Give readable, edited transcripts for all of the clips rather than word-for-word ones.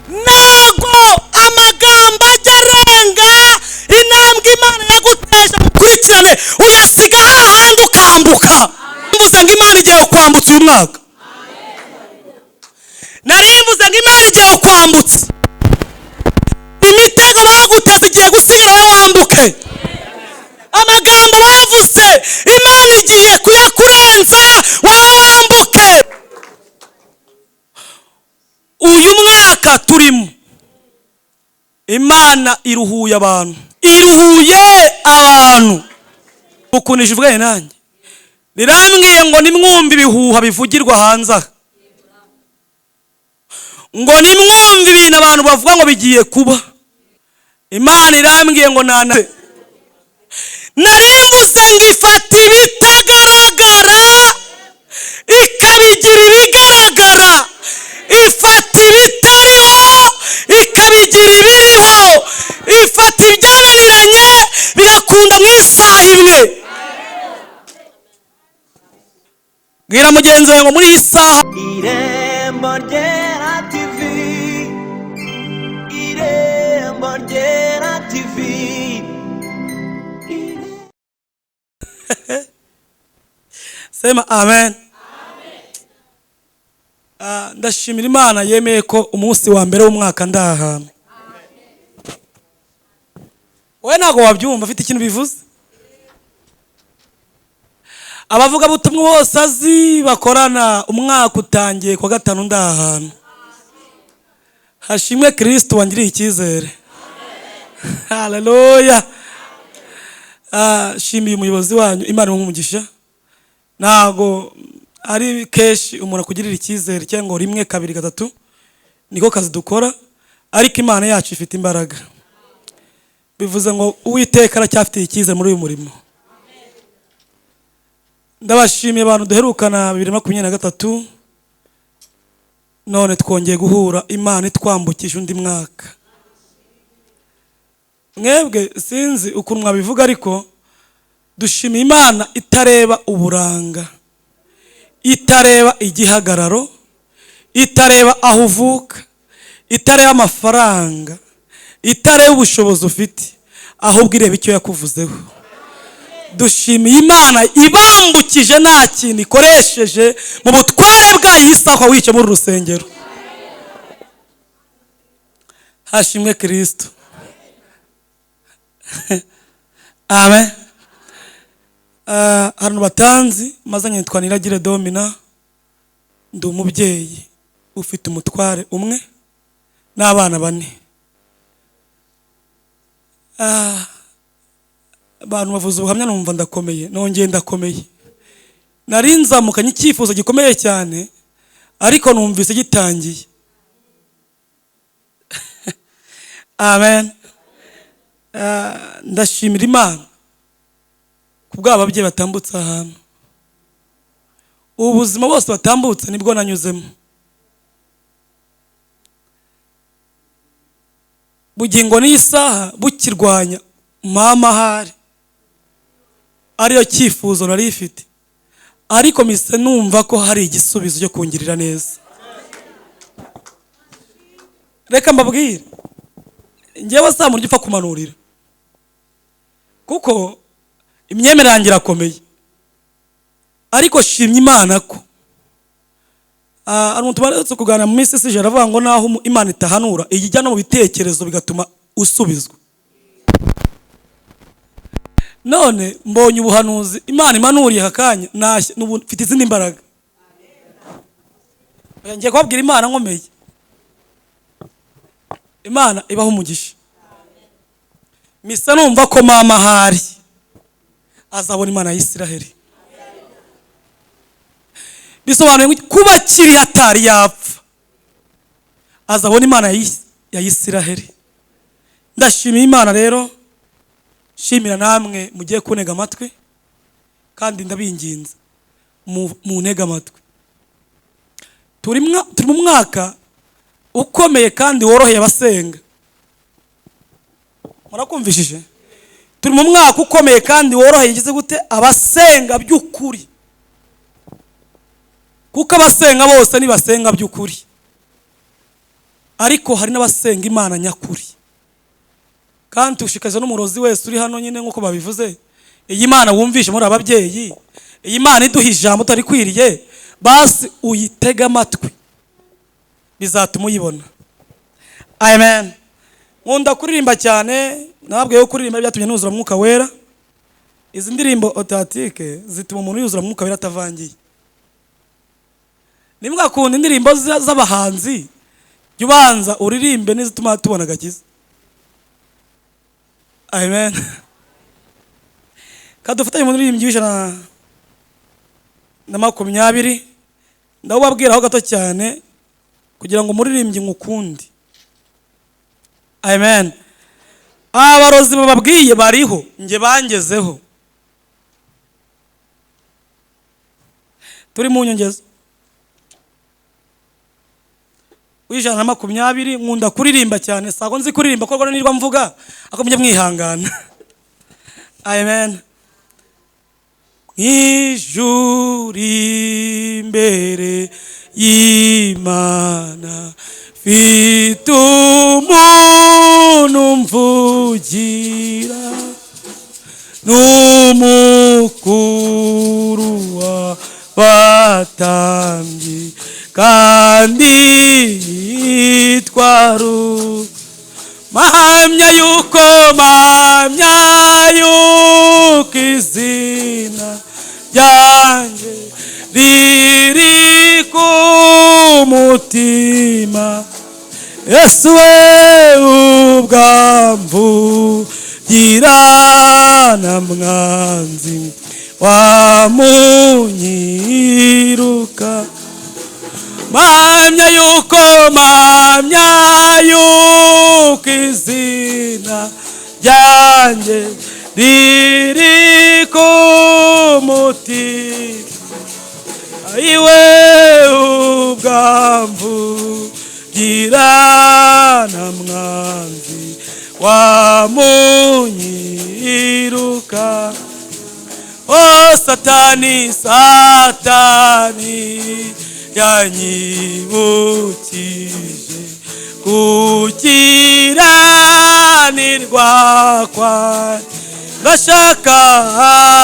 Ntago amagambo ajya arenga intambwe Imana yaguteje. Mukurikirane, uyasiga hahandi ukambuka. Mvuze ngo Imana igiye kwambutsa uyu mwaka. Nari mvuze ngo Imana igiye kwambutsa imitego baguteze, igiye gusigara wowe wambuke. Amagambo bavuze, Imana igiye kuyakurenza, wowe wambuke. Uyu mwaka turimo, Imana iruhuye abantu, iruhuye abantu. Ukuntu ivuganye nanjye, rirambwiye ngo nimwumve ibihuha bivugirwa hanze aha, ngo nimwumve ibintu abantu bavuga ngo bigiye kuba. Imana irambwiye ngo nana nari mvuze ngo ifata ibitagaragara ikabigira ibigaragara, ifata ibitariho ikabigira ibiriho, ifata ibyananiranye bigakunda mu isaha imwe. Bwira mugenzi wawe ngo muri iyi saha. Irembo Ryera TV, Irembo Ryera TV. Sema amen. Ndashimira Imana yemeye ko umunsi wa mbere w'umwaka ndaha hantu. Wowe ntabwo wabyumva, afite ikintu bivuze. Abavugabutumwa bose azi bakorana, umwaka utangiye kuwa gatanu ndaha hantu. Hashimwe Kristo wangiriye icyizere. Haleluya. Shimiye umuyobozi wanyu, Imana imuhe umugisha. Ntabwo ari kenshi umuntu akugirira icyizere, cyangwa ngo rimwe, kabiri, gatatu, niko kazi dukora, ariko Imana yacu ifite imbaraga. Bivuze ngo Uwiteka aracyafitiye icyizere muri uyu murimo. Ndabashimiye abantu duherukana 2023, none twongeye guhura, Imana itwambukije undi mwaka. Mwebwe sinzi ukuntu mwabivuga, ariko dushimiye Imana itareba uburanga, itareba igihagararo, itareba aho uvuka, itareba amafaranga, itareba ubushobozi ufite, ahubwo ireba icyo yakuvuzeho. Dushimiye Imana ibambukije nta kintu ikoresheje mu butware bwayo iyi saha wicaye muri uru rusengero. Hashimwe Kristo. Amen. Ahantu batanzi mazanye, nitwa Niragire Domina, ndi umubyeyi ufite umutware umwe n'abana bane. Abantu bavuze ubuhamya numva ndakomeye, nongeye ndakomeye. Nari nzamukanye icyifuzo gikomeye cyane, ariko numvise gitangiye. Amen. Ndashimira Imana kubw'aba babyeyi batambutse ahantu. Ubu buzima bose batambutse nibwo nanyuzemo. Bugingo n'iyi saha bukirwanya mama ahari, ariyo cyifuzo nari ifite, ariko mise numva ko hari igisubizo cyo kungirira neza. Reka mbabwire, njyewe saa muntu upfa kumanurira, kuko imyemerere yanjye irakomeye, ariko shimye Imana ko hari umuntu tumaze kuganira mu minsi isije, aravuga ngo naho Imana itahanura, ijya no mu bitekerezo bigatuma usubizwa. None mbonye ubuhanuzi Imana imanuriye aka kanya, n'ubu mfite izindi mbaraga. Ngiye kubabwira Imana nkomeye. Imana ibaho umugisha. Misa numva ko mama ahari azabona Imana ya Isiraheli. Bisobanuye ngo kuba akiri hatari yapfa azabona Imana ya Isiraheli. Ndashimiye Imana rero, shimira namwe mugiye kuntega amatwi, kandi ndabinginze muntege amatwi. Turi mu mwaka ukomeye kandi woroheye abasenga. Murakumvishije? Turi mu mwaka ukomeye kandi woroheye igize gute abasenga by'ukuri, kuko abasenga bose nibasenga by'ukuri. Ariko hari n'abasenga Imana nyakuri. Kandi tushikaje n'umurozi wese uri hano nyine, nk'uko babivuze, iyi Mana wumvishe muri ababyeyi, iyi Mana iduha ijambo utarikwiriye, basi uyitege amatwi, bizatuma uyibona. Amen. Nkunda kuririmba cyane. Nababwiye ko kuririmba byatumye nuzura Mwuka Wera. Izi ndirimbo authentique zituma umuntu yuzura Mwuka Wera atavangiye. Nimwakunda indirimbo z'abahanzi, jya ubanza uririmbe n'izituma tubona agakiza. Amen. Kadufatanye mu muririmbyi w'120. Ndawubabwiraho gato cyane kugira ngo umuririmbyi ngukunde. Amen. Abarozi bababwiye bariho, njye bangezeho. Turi mu nyongezo w'120. Nkunda kuririmba cyane, sago nzi kuririmba ko nirwa mvuga, ako mujye mwihangana. Amen. Ijuru imbere y'Imana mfite umuntu mvugira, n'umukuru w'abatambyi, kandi yitwa Mpamya yuko, mpamya yuko izina ryanjye riri ku mutima. Yesu we ubwamvugira na mwanzi wamunyiruka. Mpamya yuko, mpamya yuko izina ryanjye riri ku mutima. Iwe ubwamvugira na mwanzi wamunyiruka. O Satani, Satani yanyibukije gukiranirwa kwa ndashaka,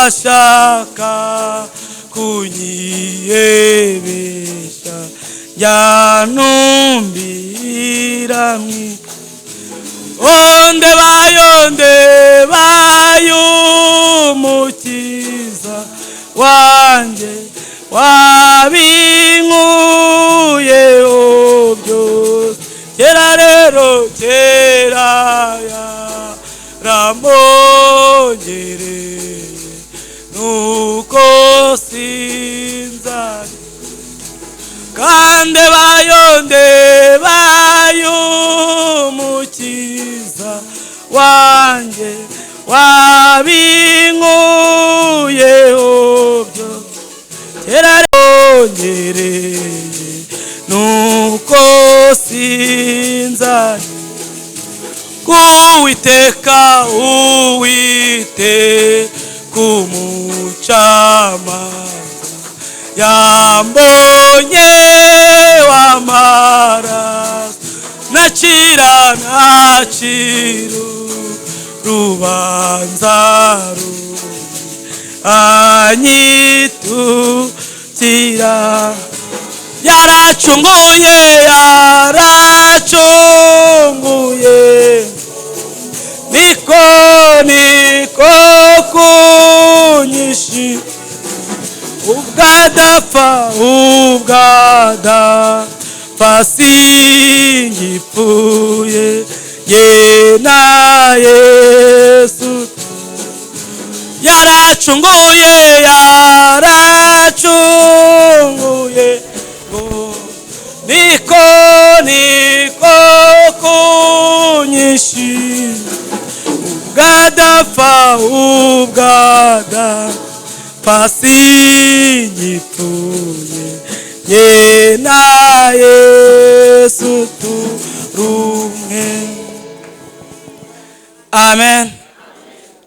ashaka kunyiyebesha, yanumbira mwi ondebayo, ndebayo umukiza wanjye wabinkuyeho byose. Kera rero, kera yarampongereye, nuko sinzari. Kandi bayo, ndebayo umukiza wanjye wabinkuyeho byose, kera yongereye, nuko sinzari. Uwiteka, Uwiteka umucamanza yambonye w'amaraso, nacira, nacira urubanza rubi anyitukira. Yaracunguye, yaracunguye, niko, niko kunyishi ubwadapfa, ubwadapfa singipfuye, ye na Yesu. Yaracunguye, yaracunguye, ngo niko, niko kunyishi ubwadapfa, ubwadapfa singipfuye, ye na Yesu turumwe. Amen.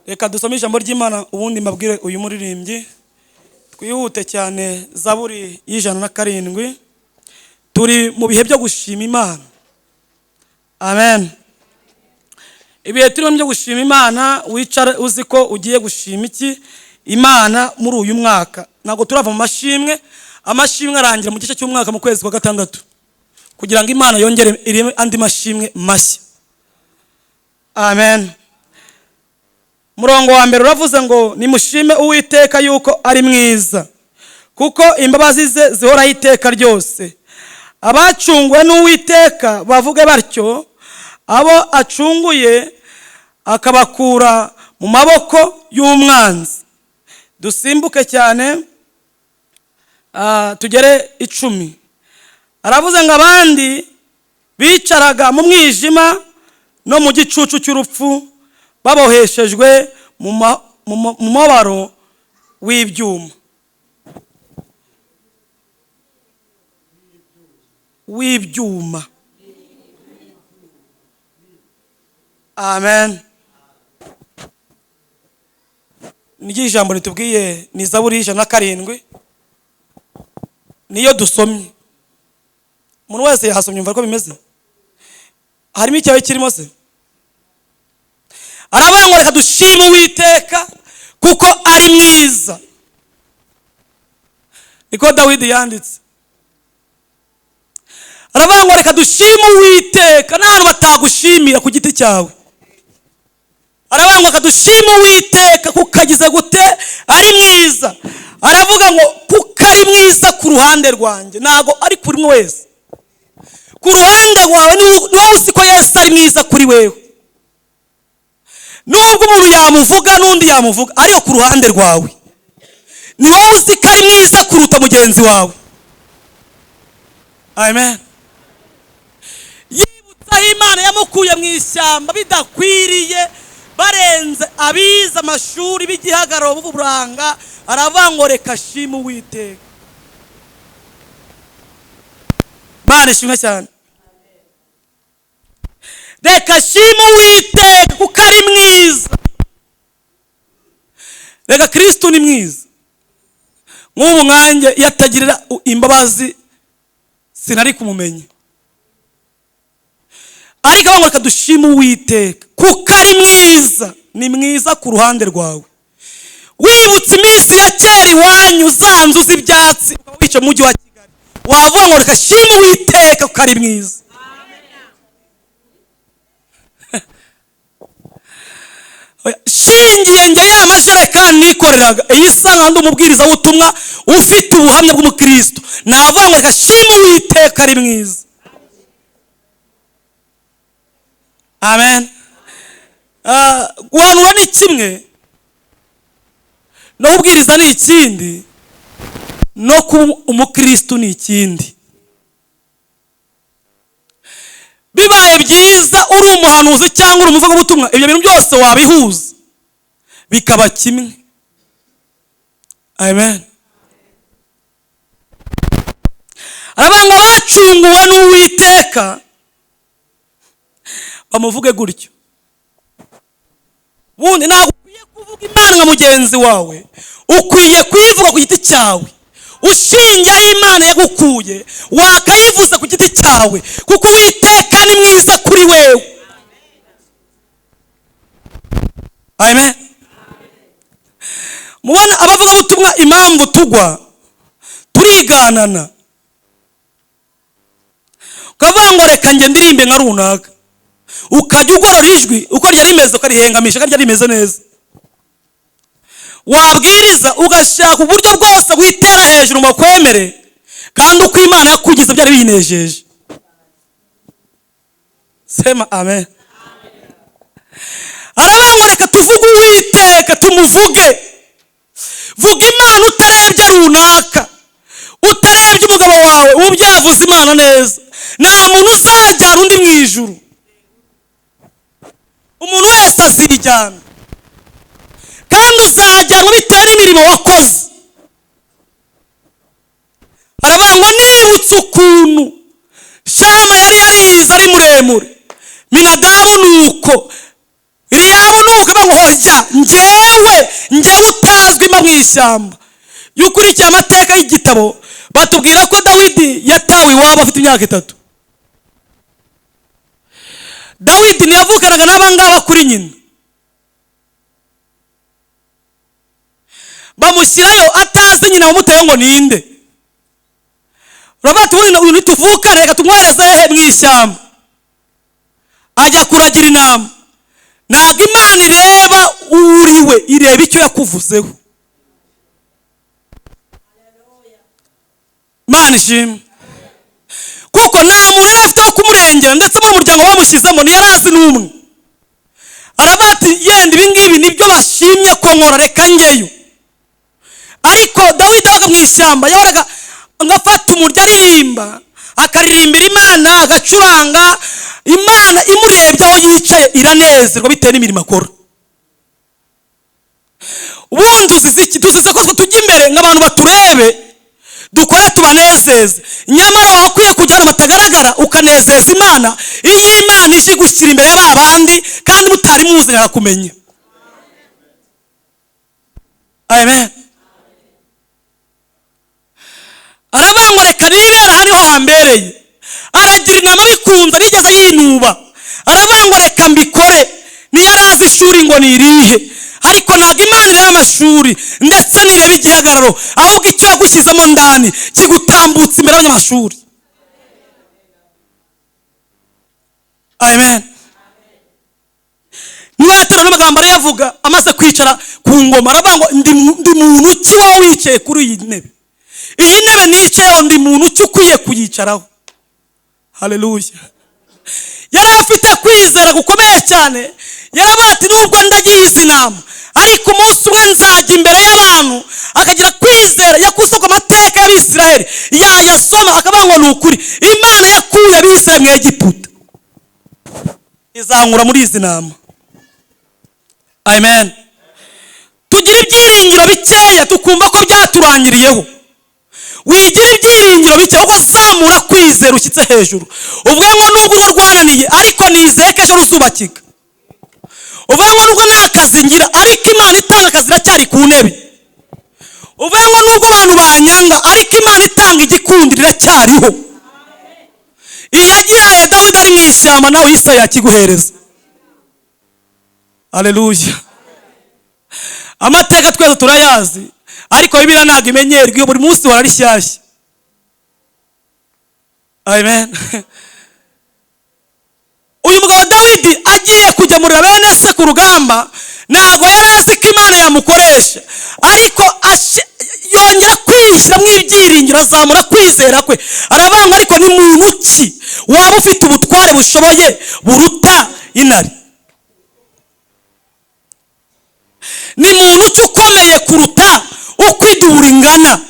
Reka dusome ijambo ry'Imana, ubundi mbabwire uyu muririmbyi. Twihute cyane. Zaburi y'107. Turi mu bihe byo gushima Imana. Amen. Ibihe turimo byo gushima Imana, wicare uzi ko ugiye gushima iki Imana muri uyu mwaka. Ntabwo turava mu mashimwe. Amashimwe arangira mu gice cy'umwaka, mu kwezi kwa gatandatu, kugira ngo Imana yongere ireme andi mashimwe mashya. Amen. Murongo wa mbere uravuze ngo: "Nimushime Uwiteka yuko ari mwiza, kuko imbabazi ze zihoraho iteka ryose." Abacunguwe n'Uwiteka bavuge batyo, abo acunguye akabakura mu maboko y'umwanzi. Dusimbuke cyane, tugere 10. Aravuze ngo: "Abandi bicaraga mu mwijima no mu gicucu cy'urupfu, baboheshejwe mu mubabaro w'ibyuma." W'ibyuma. Amen. Niryo ijambo ritubwiye, ni Zaburi y'107, niyo dusomye. Umuntu wese yahasomye, yumva ko bimeze. Harimo icyawe kirimo se? Aravuga ngo: "Reka dushime Uwiteka kuko ari mwiza." Niko Dawidi yanditse. Aravuga ngo: "Reka dushime Uwiteka." N'ahantu batagushimira ku giti cyawe, aravuga ngo: "Reka dushime Uwiteka kuko agize gute? Ari mwiza." Aravuga ngo: "Kuko ari mwiza ku ruhande rwanjye." Ntabwo ari kuri umwe wese, ku ruhande rwawe ni wowe uzi ko Yesu ari mwiza kuri wewe. Nubwo umuntu yamuvuga n'undi yamuvuga, ariko ku ruhande rwawe ni wowe uzi ko ari mwiza kuruta mugenzi wawe. Amen. Yibutsa aho Imana yamukuye mu ishyamba bidakwiriye, barenze abize amashuri b'igihagararo b'uburanga. Aravuga ngo: "Reka shima Uwiteka." Imana ishimwe cyane. Reka shima Uwiteka kuko ari mwiza. Reka, Kirisitu ni mwiza. Nk'ubu nkanjye, iyo atagirira imbabazi sinari kumumenya. Ariko ngo: "Reka dushime Uwiteka kuko ari mwiza." Ni mwiza ku ruhande rwawe. Wibutse iminsi ya kera iwanyu, za nzu z'ibyatsi, ukaba wicaye mu mujyi wa Kigali, wavuga ngo: "Reka shime Uwiteka kuko ari mwiza." Shingiye njye ya majerekani nikoreraga, iyi isa ndi umubwirizabutumwa ufite ubuhamya bw'umukristo, navuga ngo: "Reka shime Uwiteka, ari mwiza." Amen. Guhanura ni kimwe, no kubwiriza ni ikindi, no kuba umukristo ni ikindi. Bibaye byiza uri umuhanuzi cyangwa uri umuvugabutumwa, ibyo bintu byose wabihuza bikaba kimwe. Amen. Aravuga ngo: "Abacunguwe n'Uwiteka bamuvuge gutyo." Ubundi ntabwo ukwiye kuvuga Imana nka mugenzi wawe, ukwiye kuyivuga ku giti cyawe, ushingiye aho Imana yagukuye, wakayivuza ku giti cyawe, kuko Uwiteka ni mwiza kuri wewe. Amen. Mubona abavugabutumwa impamvu tugwa, turiganana, ukavuga ngo: "Reka njye ndirimbe nka runaka." Ukajya ugorora ijwi uko ryari rimeze, ukarihengamisha kandi ryari rimeze neza. Wabwiriza ugashaka uburyo bwose witera hejuru ngo bakwemere, kandi uko Imana yakugize byari biyinejeje. Sema amen. Aravuga ngo: "Reka tuvuge Uwiteka, tumuvuge." Vuga Imana utarebye runaka, utarebye umugabo wawe. Ubu byavuze Imana neza. Nta muntu uzajyana undi mu ijuru, umuntu wese azijyana, kandi uzajyanwa bitewe n'imirimo wakoze. Aravuga ngo: "Nibutse ukuntu Shama yari yarize ari muremure, Minadabu nuko, Eliyabu nuko." Ngo: "Hoya, njyewe utazwi mba mu ishyamba." Iyo ukurikiye amateka y'igitabo, batubwira ko Dawidi yatawe iwabo afite imyaka 3. Dawidi ntiyavukanaga n'abangaba kuri nyina, bamushyirayo atazi nyina wamuteye ngo ninde. Uravuga ati uyu ntituvukane, reka tumwohereze hehe? Mu ishyamba. Ajya kuragira intama. Ntabwo Imana ireba uriwe, ireba icyo yakuvuzeho. Imana ishimwe, kuko nta muntu yari afite wo kumurengera, ndetse muri umuryango bamushyizemo ntiyari azi n'umwe. Aravuga ati yenda ibi ngibi nibyo bashimye ko nkora, reka njyeyo. Ariko Dawidi abaga mu ishyamba, yahoraga ngafata umurya aririmba, akaririmbira Imana, agacuranga. Imana imurebye aho yicaye iranezerwa bitewe n'imirimo akora. Ubundi uzize iki? Tuzize ko twe tujya imbere ngo abantu baturebe, dukore tubanezeze. Nyamara wakwiye kujya ahantu batagaragara ukanezeza Imana. Iyo Imana ije igushyira imbere ya bandi kandi mutari muzi, arakumenya. Amen. Aravuga ngo reka nibera hano hambereye. Aragira inama bikunze, nigeze yinuba. Aravuga ngo reka mbikore. Ntiyari azi ishuri ngo ni irihe, ariko ntabwo Imana ireba amashuri ndetse nireba igihagararo, ahubwo icyo yagushyizemo ndani kigutambutsa imbere y'abanyamashuri. Amen. Niba yaterura n'amagambo arayavuga amaze kwicara ku ngoma, aravuga ngo ndi muntu ki wowe wicaye kuri iyi ntebe? Iyi ntebe nicayeho ndi muntu ki ukwiye kuyicaraho? Haleluya. Yari afite kwizera gukomeye cyane. Yaravuga ati nubwo ndagiye izi nama, ariko umunsi umwe nzajya imbere y'abantu. Akagira kwizera, yakusoko amateka y'Abisiraheli yayasoma akavuga ngo ni ukuri Imana yakuye Abisiraheli mu Egiputa, izankura muri izi nama. Amen. Tugira ibyiringiro bikeya tukumva ko byaturangiriyeho. Wigira ibyiringiro bike, ahubwo zamura kwizera ushyitse hejuru, uvuge ngo nubwo urwo rwananiye ariko nizeye ko ejo ruzubakika. Uvuge ngo nubwo nta kazi ngira ariko Imana itanga akazi iracyari ku ntebe. Uvuge ngo nubwo abantu banyanga ariko Imana itanga igikundiro iracyariho. Iyagihaye Dawidi ari mu ishyamba, nawe Yesaya yakiguhereza. Haleluya. Amateka twese turayazi, ariko Bibiliya ntabwo imenyerwa, iyo buri munsi wari shyashya. Amen. Uyu mugabo Dawidi agiye kugemurira bene se ku rugamba, ntabwo yari azi ko Imana yamukoresha, ariko yongera kwishyira mu ibyiringiro, azamura kwizera kwe. Aravuga ngo ariko ni muntu ki waba ufite ubutware bushoboye buruta intare? Ni muntu ki ukomeye kuruta uko idubu ringana?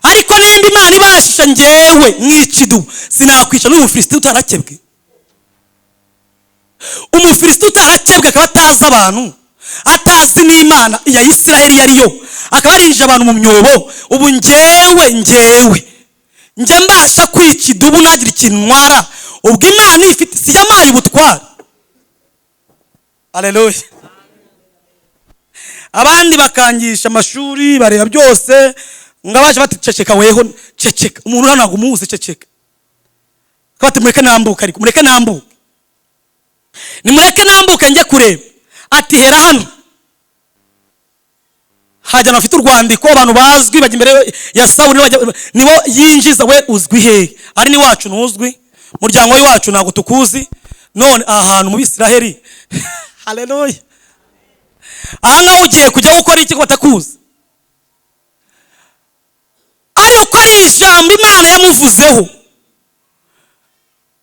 Ariko nimba Imana ibashisha njyewe mwica idubu, sinakwica n'Umufilisiti utarakebwe. Umufilisiti utarakebwe akaba atazi abantu, atazi n'Imana ya Isiraheli yariyo, akaba arinjije abantu mu myobo. Ubu njyewe njya mbasha kwica idubu nagira ikintu ntwara, ubwo Imana ifite si yamaye ubutware. Haleluya. Abandi bakangisha amashuri bareba byose, ngabaje bati ceceka weho, ceceka, umuntu hano ntabwo umuzi, ceceka. Bati mureke nambuke, ariko mureke nambuke, nimureke nambuke njye kureba. Ati hera hano. Hajya abafite urwandiko, abantu bazwi bajya imbere ya Sawuli, nibo yinjiza. We uzwi hehe? Ari ni wacu ntuzwi, muryango wacu ntabwo tukuzi, none aha hantu mu Bisiraheli. Haleluya. Aha ngaho ugiye kujya gukora iki ko batakuzi? Ariko ari ijambo Imana yamuvuzeho,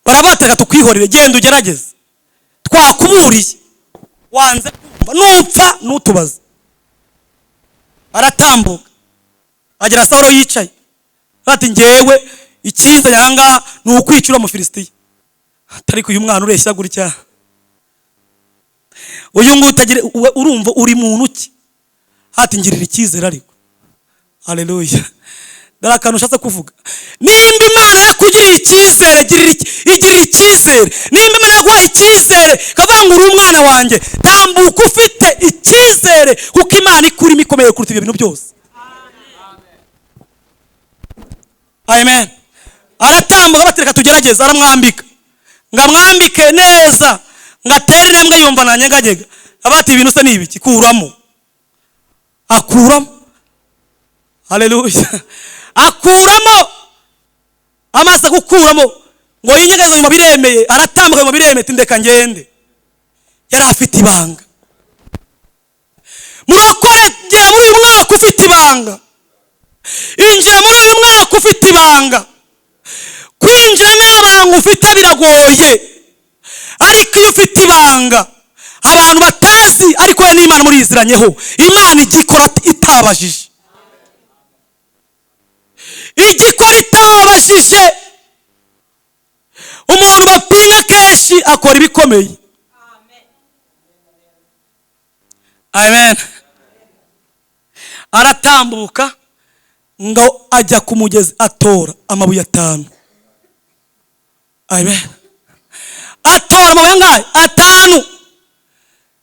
barabataka tukwihorere, genda ugerageze, twakuburiye wanze kumva, nupfa nutubaze. Aratambuka agera Sawuli yicaye, ati njyewe ikinzanye aha ngaha ni ukwicura Umufilisitiya. Ariko uyu mwana ureshya gutya, uyu nguyu utagira, urumva uri muntu ki? Ati ngirira icyizere ariko. Haleluya. Dore akantu ushatse kuvuga. Nimba Imana yakugiriye icyizere, igirira icyizere. Nimba Imana yaguhaye icyizere, ikavuga ngo uri umwana wanjye, tambuka ufite icyizere, kuko Imana ikurimo ikomeye kuruta ibyo bintu byose. Amen. Aratambuka batereka tugerageze, aramwambika. Ngo amwambike neza, ngo atere intambwe, yumva ntanyeganyega. Aba ati: "Ibintu se ni ibiki? Kuramo." Akuramo. Haleluya! Akuramo. Amaze gukuramo ngo yinyegeze, nyuma biremeye, aratambuka, nyuma biremeye, ati: "Ndeka ngende." Yari afite ibanga. Murokore, gera muri uyu mwaka ufite ibanga. Injira muri uyu mwaka ufite ibanga. Kwinjira nta banga ufite biragoye, ariko iyo ufite ibanga abantu batazi, ariko we n'Imana muriziranyeho, Imana ijya ikora itabajije, ijya ikora itabajije. Umuntu bapinga kenshi akora ibikomeye. Amen. Aratambuka ngo ajya ku mugezi, atora amabuye atanu. Amen. Atora amabuye angahe? Atanu.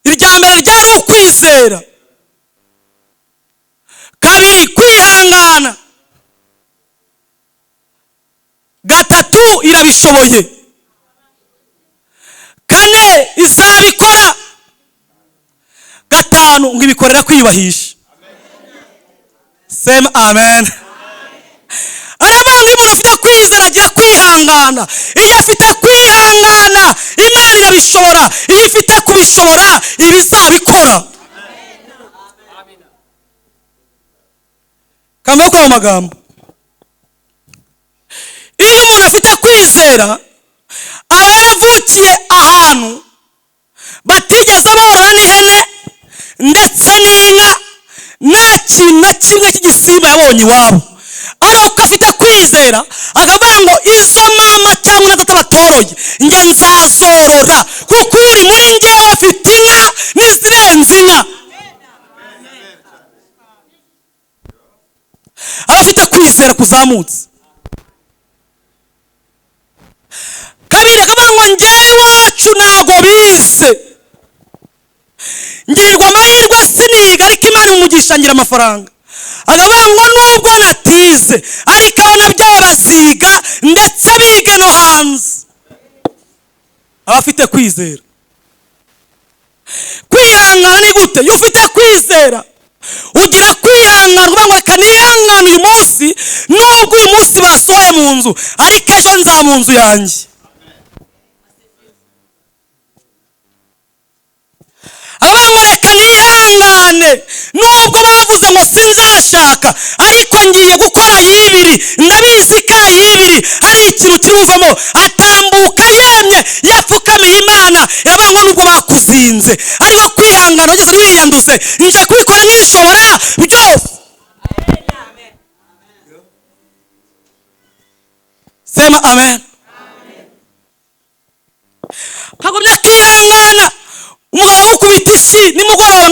Irya mbere ryari ukwizera, kabiri kwihangana, gatatu irabishoboye, kane izabikora, gatanu ngo ibikorera kwiyubahisha. Sema amen. Aravuga ngo iyo umuntu afite kwizera agira kwihangana. Iyo afite kwihangana, Imana irabishobora. Iyo ifite kubishobora, iba izabikora. Kamwe kuri ayo magambo: iyo umuntu afite kwizera, aba yaravukiye ahantu batigeze borora n'ihene ndetse n'inka, nta kintu na kimwe cy'igisimba yabonye iwabo, ariko afite kwizera akavuga ngo: "Izo mama cyangwa na data batoroye, njye nzazorora, kuko uri muri njyewe afite inka n'izirenze inka." Aba afite kwizera kuzamutse. Kabiri, akavuga ngo: "Njyewe iwacu ntago bize, ngirirwa amahirwe siniga, ariko Imana imugisha ngira amafaranga." Akavuga ngo: "Nubwo natize, ariko abana byabo baziga, ndetse bige no hanze." Aba afite kwizera. Kwihangana ni gute? Iyo ufite kwizera ugira kwihangana, uvuga ngo: "Reka nihangane uyu munsi, nubwo uyu munsi basohoye mu nzu, ariko ejo nza mu nzu yanjye." Aravuga ngo: "Reka nihangane, nubwo bavuze ngo sinzashaka, ariko ngiye gukora yibiri, ndabizi ko yibiri hari ikintu kiri buvemo." Atambuka yemye, yapfukamiye Imana. Iravuga ngo: "Nubwo bakuzinze, ariko kwihangana wageze ntiwiyanduze, nje kubikora nkishobora byose." Sema amen. Kagumya akihangana. Umugabo awukubita ishyi nimugoroba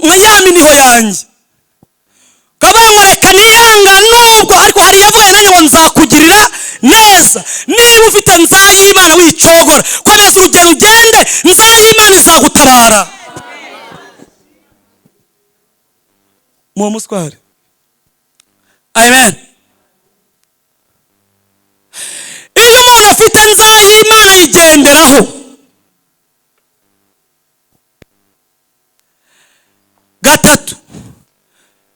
nka ya miniho yanjye, kavuga ngo: "Reka nihangane nubwo, ariko hari yavuganye nanjye ngo nzakugirira neza." Niba ufite nzayimana, wicogora, komeza urugendo ugende, nzayimana izagutabara. Muwo muswari. Amen. Iyo umuntu afite nzayimana yigenderaho. Gatatu,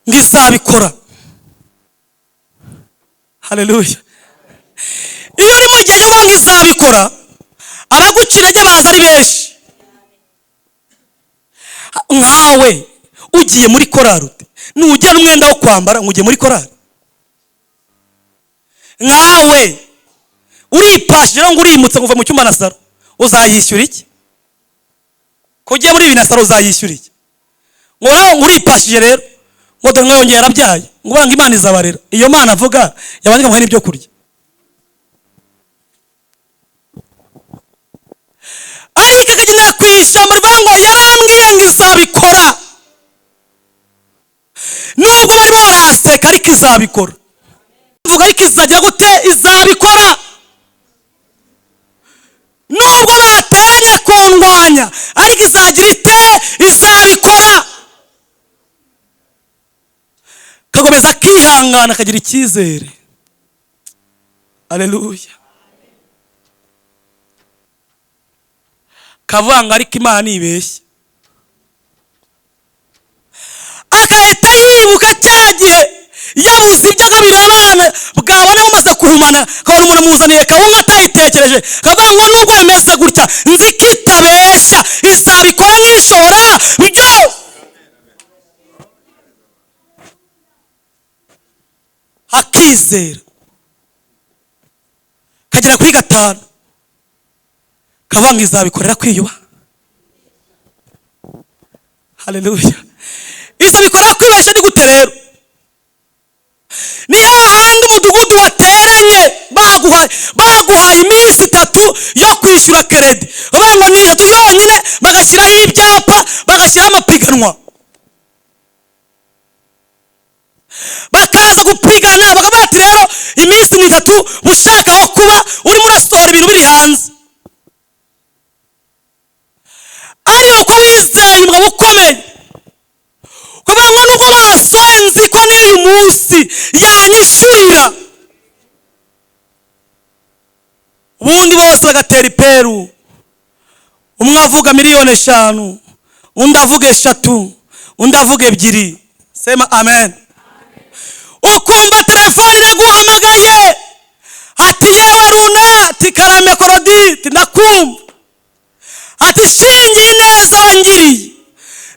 ngo izabikora. Haleluya! Iyo uri mu gihe cyo kuvuga ngo izabikora, abaguca intege baza ari benshi. Nkawe ugiye muri korari ute? Nugira n'umwenda wo kwambara ngo ugiye muri korari? Nkawe uripashije ngo urimutse ngo uva mu cyumba na saro, uzayishyura iki? Ko ugiye muri ibi na saro, uzayishyura iki? Ngo nawe ngo uripashije rero, ngo dore ngo yongeye yarabyaye, ngo ngo Imana izabarera. Iyo Mana avuga yabanje ikamuha n'ibyo kurya. Ariko akagendera ku ijambo rivuga ngo: "Yarambwiye ngo izabikora, nubwo barimo baraseka, ariko izabikora." Vuga: "Ariko izajya gute? Izabikora. Nubwo bateranye kundwanya, ariko izagira ite? Izabikora." Kagomeza akihangana, akagira icyizere. Aleluya! Kavuga ngo ariko Imana ibeshya, agahita yibuka cya gihe yabuze ibyo agabira abana, bwabona bumaze kuhumana, akabona umuntu amuzaniye kawunga atayitekereje, kavuga ngo nubwo bimeze gutya nzi ko itabeshya, izabikora nk'ishobora byose. Akizera kagera kuri 5, kavuga ngo izabikorera kwiyubaha. Haleluya. Izabikorera kwibeshya ni gute rero? Ni hahandi umudugudu wateranye baguhaye iminsi 3 yo kwishyura keredi, bavuga ngo ni 3 yonyine, bagashyiraho ibyapa, bagashyiraho amapiganwa, bakaza gupigana, bakavuga ati rero iminsi ni 3 ushaka aho kuba urimo urasohora ibintu biri hanze. Ariko uko wizeye umugabo ukomeye, kuvuga ngo nubwo basohoye nzi ko n'uyu munsi yanyishyurira. Ubundi bose bagatera iperu, umwe avuga 5,000,000, undi avuga 3, undi avuga 2. Sema amen. Ukumva telefone iraguhamagaye ati yewe runa, ati karame koroditi, ndakumva, ati shingiye ineza wangiriye,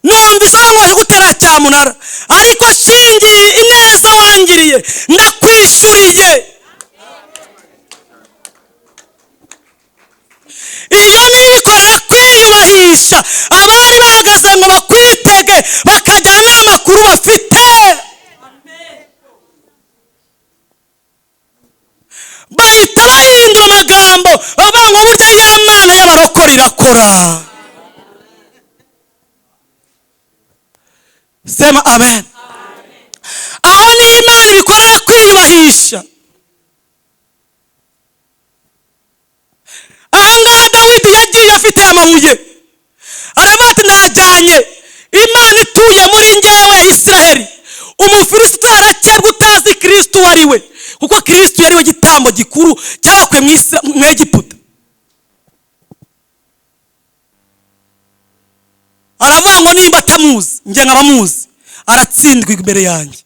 numvise ngo waje gutera cyamunara, ariko shingiye ineza wangiriye ndakwishyuriye. Iyo nibikorera kwiyubahisha, abari bahagaze ngo bakwitege bakajyana n'amakuru bafite, bahita bahindura amagambo, bavuga ngo burya ya Mana y'abarokore irakora. Sema amen. Aho ni Imana ibikorera kwiyubahisha. Ahangaha Dawidi yagiye afite amabuye, aravuga ati ndajyanye Imana ituye muri njyewe Israheli, Umufilisiti arakebwa utazi Kristo uwo ari we, kuko Kristo yari we gitambo gikuru cyabakuye mu Egiputa. Aravuga ngo nimba atamuzi njye nkabamuzi, aratsindwa imbere yanjye.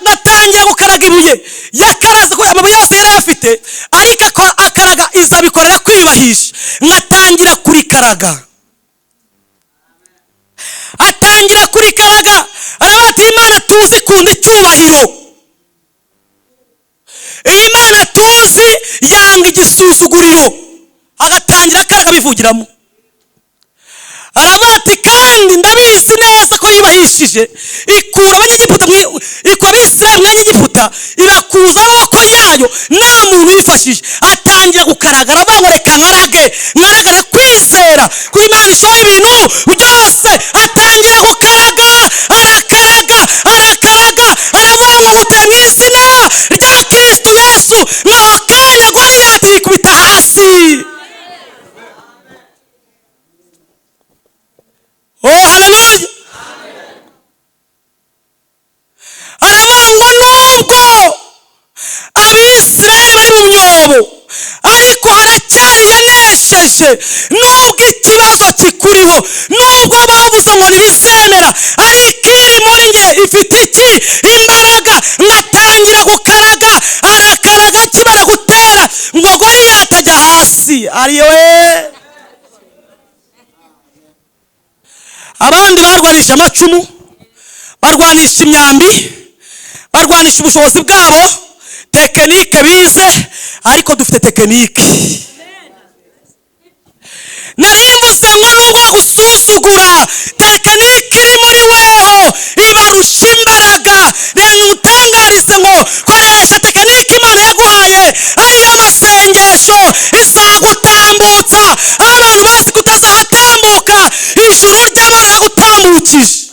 Ngatangira gukaraga ibuye, yakaraze ko amabuye yose yari afite, ariko akaraga izabikorera kwiyubahisha. Ngatangira kurikaraga, atangira kurikaraga, aravuga ati Imana tuzi ikunda icyubahiro, iyi Mana tuzi yanga igisuzuguriro. Agatangira akaraga bivugiramo, aravuga ati kandi ndabizi neza ko yubahishije, ikura abanyegiputa, ikura Abisirayeli mu Egiputa, ibakuza amaboko yayo nta muntu uyifashije. Atangira gukaraga, aravuga ngo reka nkarage, nkaragare kwizera ko Imana ishoboye ibintu byose. Atangira gukaraga, arakaraga, arakaraga, aravuga ngo nguteye mu izina rya Kristo Yesu. Naho kanya Goliyati yikubita hasi. Oh haleluya. Aravuga ngo nubwo Abisirayeli bari mu myobo, ariko haracyari yanesheje. Nubwo ikibazo kikuriho, nubwo bavuze ngo ntibizemera, ariko iri muri nge ifite iki? Imbaraga. Ngatangira gukaraga, arakaraga akimara gutera ngo Goliyati ajya hasi. Ariwe. Abandi barwanisha amacumu, barwanisha imyambi, barwanisha ubushobozi bwabo, tekinike bize, ariko dufite tekinike. Nari mvuze ngo nubwo gusuzugura, tekinike iri muri weho ibarusha imbaraga. Rero ngutangarize ngo koresha tekinike Imana yaguhaye, ariyo masengesho, izagutambutsa. Abantu bazi kutazahatambuka, ijuru ry'Imana ragutambukije.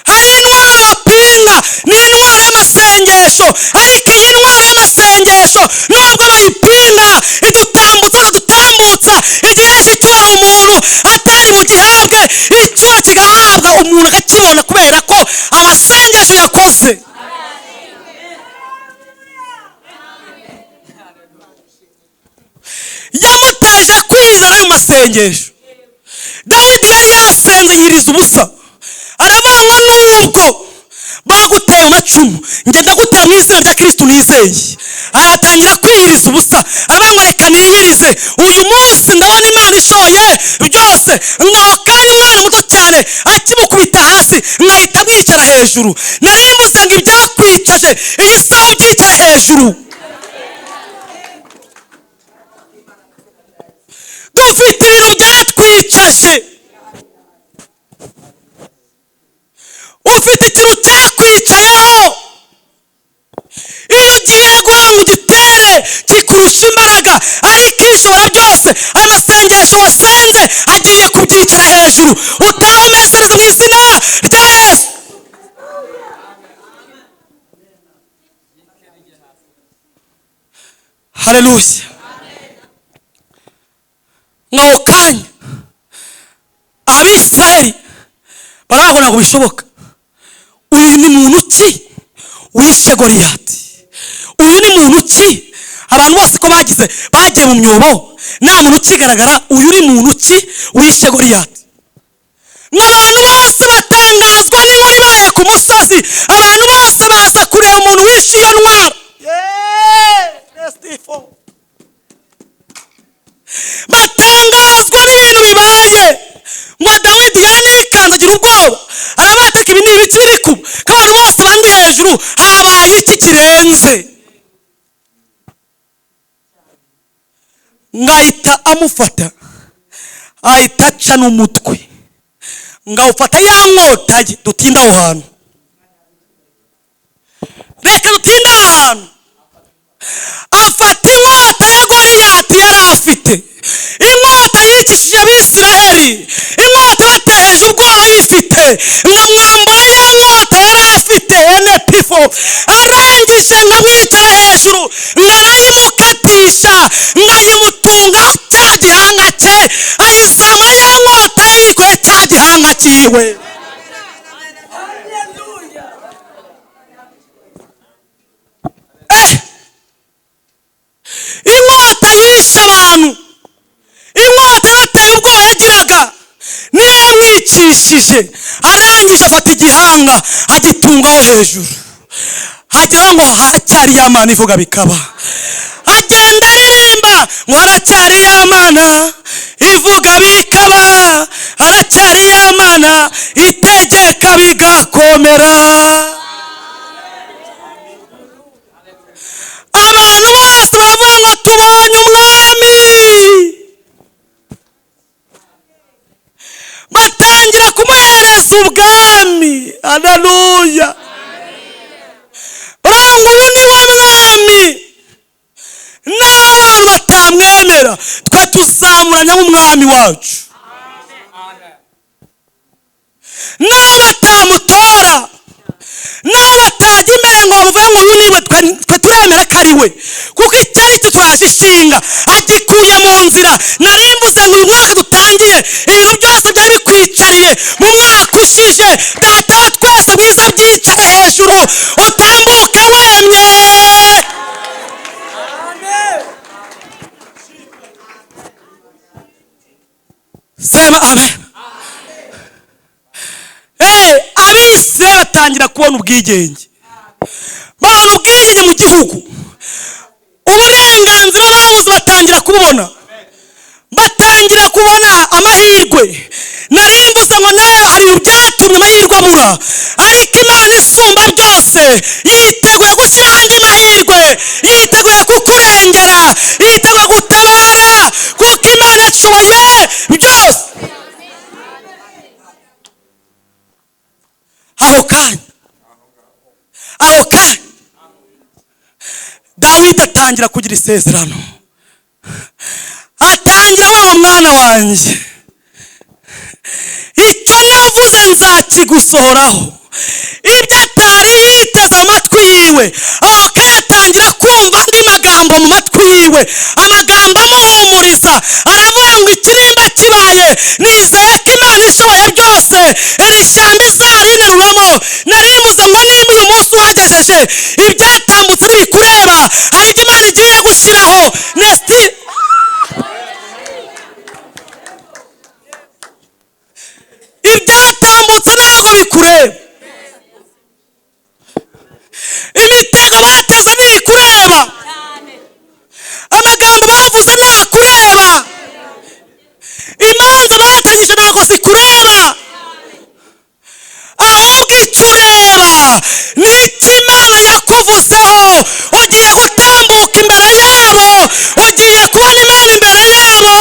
Hari intwaro bapinga, ni intwaro y'amasengesho, ariko iyi ntwaro y'amasengesho nubwo bayipinga idutambutsa, idutambutsa. Igihe cy'icyubahiro umuntu atari bugihabwe, icyubahiro kigahabwa Umuntu akakibona kubera ko amasengesho yakoze. Yamuteje kwizera ayo masengesho. Dawidi yari yasenze yiriza ubusa, aravuga ngo nubwo baguteye amacumu, njye ndagutera mu izina rya Kristo nizeye. Aratangira kwiyiriza ubusa, aravuga ngo reka niyirize uyu munsi, ndabona Imana ishoboye byose. Ngaho kandi umwana muto cyane akimukubita hasi nkahita mwicara hejuru. Nari mvuze ngo ibyakwicaje iyi saha ubyicara hejuru. Dufite ibintu byatwicaje. Ufite ikintu cyakwicayeho, iyo ugiye guhanga ugitere kikurusha imbaraga, ariko ishobora byose amasengesho wasenze agiye kubyicara hejuru, utaha umeze neza mu izina rya Yesu. Haleluya. Ngaho kanya Abisirayeli barabona ngo bishoboka, uyu ni muntu ki wishe Goliyati? Uyu ni muntu ki? Abantu bose ko bagize bagiye mu myobo, nta muntu ukigaragara, uyu ni muntu ki wishe Goliyati? N'abantu bose batangazwa n'inkuru ibaye ku musozi, abantu bose baza kureba umuntu wishe iyo ntwaro. Batangazwa n'ibintu bibaye. Ngo Dawidi yaranikanze agira ubwoba, arabateka ibi ni ibiki biri kuba, ko abantu bose bandi hejuru, habaye iki kirenze? Ngahita amufata, ahita aca n'umutwe, ngawufata ya nkota ye. Dutinda aho hantu, reka dutinda aho hantu. Afata inkota ya Goliyati yari afite, inkota yicishije Abisiraheli, inkota bateheje ubwoba ayifite, nkamwambura ya nkota yari afite enepifo, arangije nkamwicara hejuru, nkarayimukatisha, nkayimutunga cya gihanga cye, ayizamura ya nkota ye yikuye cya gihanga cyiwe. Inkota yishe abantu, inkota bateye ubwoba yagiraga niyo yamwicishije. Arangije afata igihanga agitungaho hejuru, hagira ngo haracyari ya Mana ivuga bikaba. Agenda aririmba ngo haracyari ya Mana ivuga bikaba, haracyari ya Mana itegeka bigakomera. Abantu bose baravuga ngo tubonye umwami, batangira kumuhereza ubwami. Haleluya. Baranga uyu ni we mwami, n'abantu batamwemera twe tuzamuranya nk'umwami wacu, n'aho batamutora, n'aho batajya imbere ngo bamuvuge ngo uyu ni we, twe turemera ko ari we, kuko icyo ari cyo turaje ishinga agikuye mu nzira. Nari mvuze ngo uyu mwaka dutangiye, ibintu byose byari bikwicariye mu mwaka ushije, Data wa twese mwiza byicare hejuru, utambuke wemye. Sema amen. Abisirayeli batangira kubona ubwigenge, babona ubwigenge mu gihugu, uburenganzira babuze batangira kububona, batangira kubona amahirwe. Nari mvuze ngo nawe hari ibyatumye amahirwe abura, ariko Imana isumba byose yiteguye gushyira andi mahirwe, yiteguye kukurengera, yiteguye gutabara, kuko Imana ishoboye byose. Aho kanya, aho kanya Dawidi atangira kugira isezerano, atangira wa mwana wanjye, icyo navuze nzakigusohoraho. Ibyo atari yiteze amatwi yiwe, aho kanya atangira kumva andi magambo mu matwi yiwe, amagambo amuhumuriza. Aravuga ngo ikirimba kibaye, nizeye ko Imana ishoboye byose Iri shyamba izarinteruramo. Narimuze ngo nimba uyu munsi uhagejeje, ibyatambutse ntibikureba. Hari ibyo Imana igiye gushyiraho nesiti. Ibyatambutse ntabwo bikureba, imitego bateze ntikureba, amagambo bavuze ntakureba, imanza batanyije ntabwo zikureba. Ahubwo icyo ureba ni icyo Imana yakuvuzeho. Ugiye gutambuka imbere yabo, ugiye kubona Imana imbere yabo,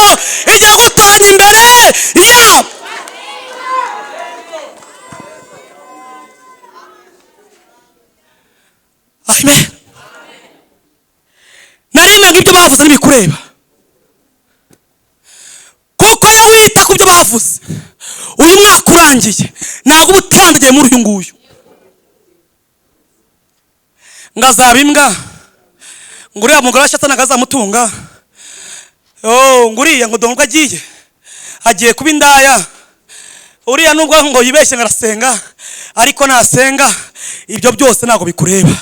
igiye gutoranya imbere yabo. Amen. Narimwe ngo ibyo bavuze ntibikureba, kuko iyo wita ku byo bavuze uyu mwaka urangiye ntabwo uba utandagiye muri uyu nguyu. Ngo azaba imbwa, ngo uriya mugore washatse ntabwo azamutunga, ngo uriya ngo dore ubwo agiye kuba indaya, uriya nubwo ngo yibeshye ngo arasenga ariko nasenga, ibyo byose ntabwo bikureba.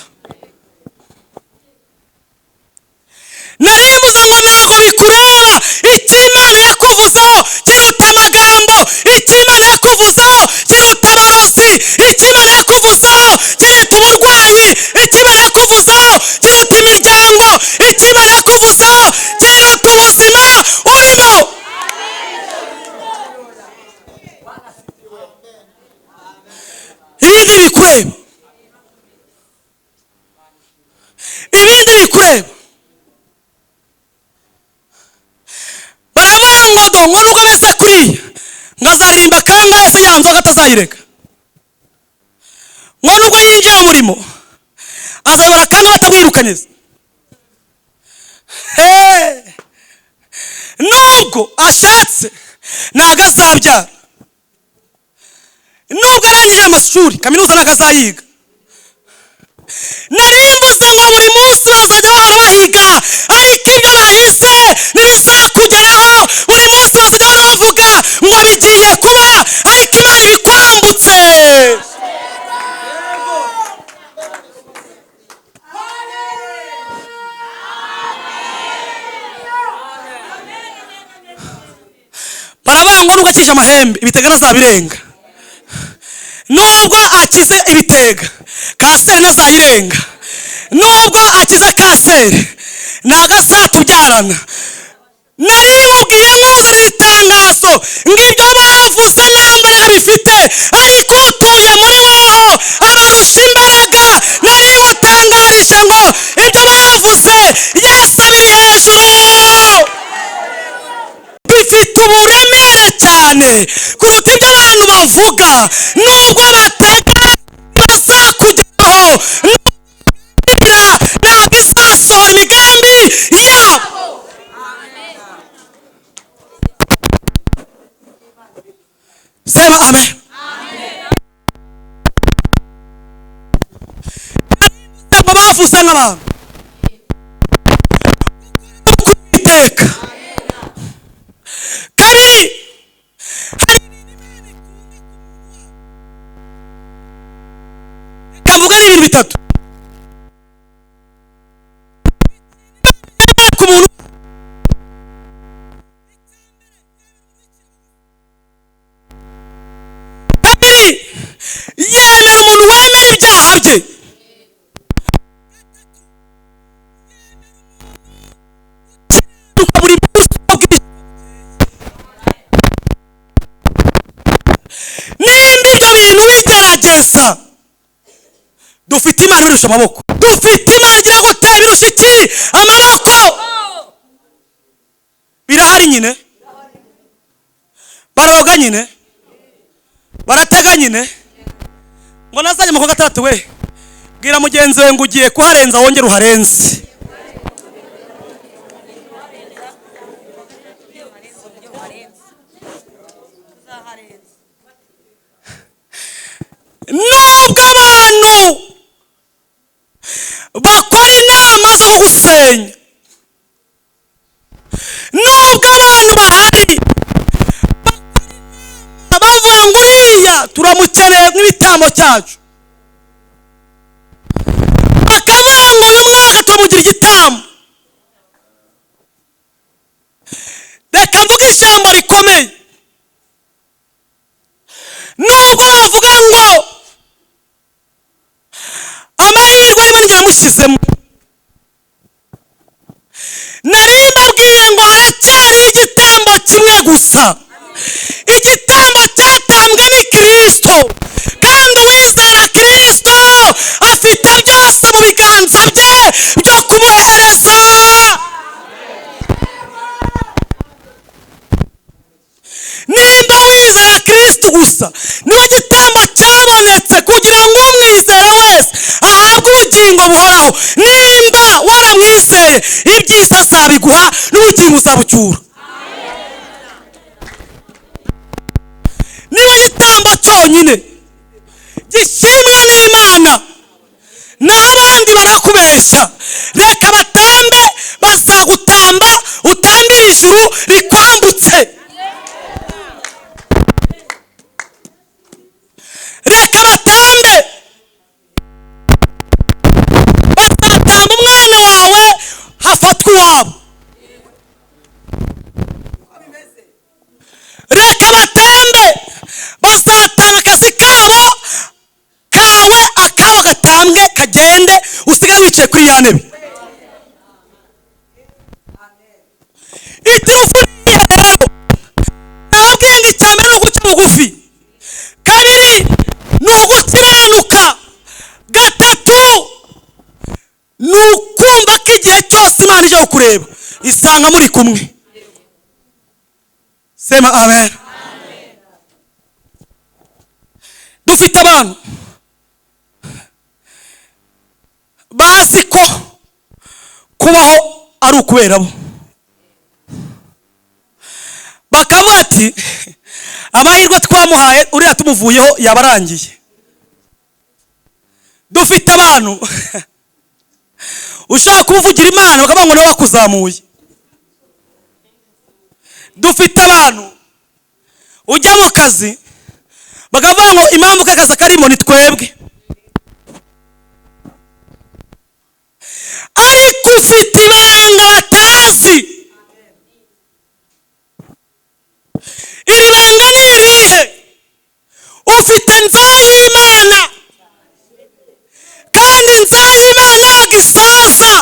Narivuze ngo ntabwo bikureba. Icyo Imana yakuvuzeho kiruta amagambo, icyo Imana yakuvuzeho kiruta abarozi, icyo Imana yakuvuzeho kiruta uburwayi, icyo Imana yakuvuzeho kiruta imiryango, icyo Imana yakuvuzeho kiruta ubuzima urimo. Ibindi bikureba, ibindi bikureba. Baravuga ngo do ngo nubwo ameze kuriya ngo azaririmba kangahe se ya nzoga atazayireka, ngo nubwo yinjiye mu murimo azayobora kangahe batamwirukanyeza. Nubwo ashatse ntabwo azabyara, nubwo arangije amashuri kaminuza ntabwo azayiga. Narimbuze ngo buri munsi bazajya bahora bahiga, ariko ibyo bahize ntibizakugeraho. Buri munsi bazajya bahora bavuga ngo bigiye kuba, ariko Imana ibikwambutse. Baravuga ngo nubwo akije amahembe ibitega ntazabirenga, nubwo akize ibitega kanseri ntazayirenga, nubwo akize kanseri ntabwo azatubyarana. Narimubwiye nkuzanira itangazo ngo ibyo bavuze nta mbaraga bifite, ariko utuye muri wowe abarusha imbaraga. Narimutangarije ngo ibyo bavuze Yesu abiri hejuru, bifite uburemere cyane kuruta ibyo abantu bavuga. Nubwo batega bazakugeraho, ntabwo izasohora imigambi yabo. Sema amen. Ngo bavuze nk'abantu iteka. Kabiri, reka mvuge n'ibintu bitatu ku muntu. Kabiri, yemera umuntu wemera ibyaha bye. Buri munsi nimba ibyo bintu bigerageza, dufite Imana ibirusha amaboko, dufite Imana igira gute ibirusha iki amaboko. Birahari nyine, baroga nyine, baratega nyine. Ngo nazajya mu kwa gatandatu we, bwira mugenzi we ngo ugiye kuharenza wongere uharenze. Nubwo abantu bakora inama zo kugusenya, nubwo abantu bahari bavuga ngo uriya Turamukeneye nk'ibitambo cyacu. Bakavuga ngo uyu mwaka turamugira igitambo. Reka mvuge ijambo rikomeye. Nubwo bavuga ngo amahirwe arimo n'igihe yamushyizemo, nari mbabwiye ngo haracyari igitambo kimwe gusa. Igitambo cyatambwe ni Kristo, kandi uwizera Kristo afite byose mu biganza bye byo kumuhereza. Nimba wizera Kristo gusa, niwe gitambo cyabonetse kugira ngo umwizera wese ahabwe ubugingo buhoraho. Nimba waramwizeye, ibyiza azabiguha n'ubugingo uzabucyura. Niba igitambo cyonyine gishimwa n'Imana, n'abandi barakubeshya, reka batambe, bazagutamba utambire ijuru rikwambutse. Reka batambe, bazatamba umwana wawe hafatwe uwabo. Reka batambe, bazatanga akazi kabo kawe, akabo gatambwe kagende, usigaye wicaye kuri ya ntebe. Iturufu rero nababwiye ngo icya mbere ni uguca bugufi, kabiri ni ugukiranuka, gatatu ni ukumva ko igihe cyose Imana ije kukureba isanga muri kumwe. Sema amen. Dufite abantu bazi ko kubaho ari ukubera bo, bakavuga ati amahirwe twamuhaye uriya tumuvuyeho yabarangiye. Dufite abantu ushaka kuvugira Imana bakavuga ngo nawe wakuzamuye. Dufite abantu ujya mu kazi bakavuga ngo impamvu kakazi karimo ni twebwe, ariko ufite ibanga batazi. Iri banga ni irihe? Ufite Nzayimana, kandi Nzayimana ntabwo isaza,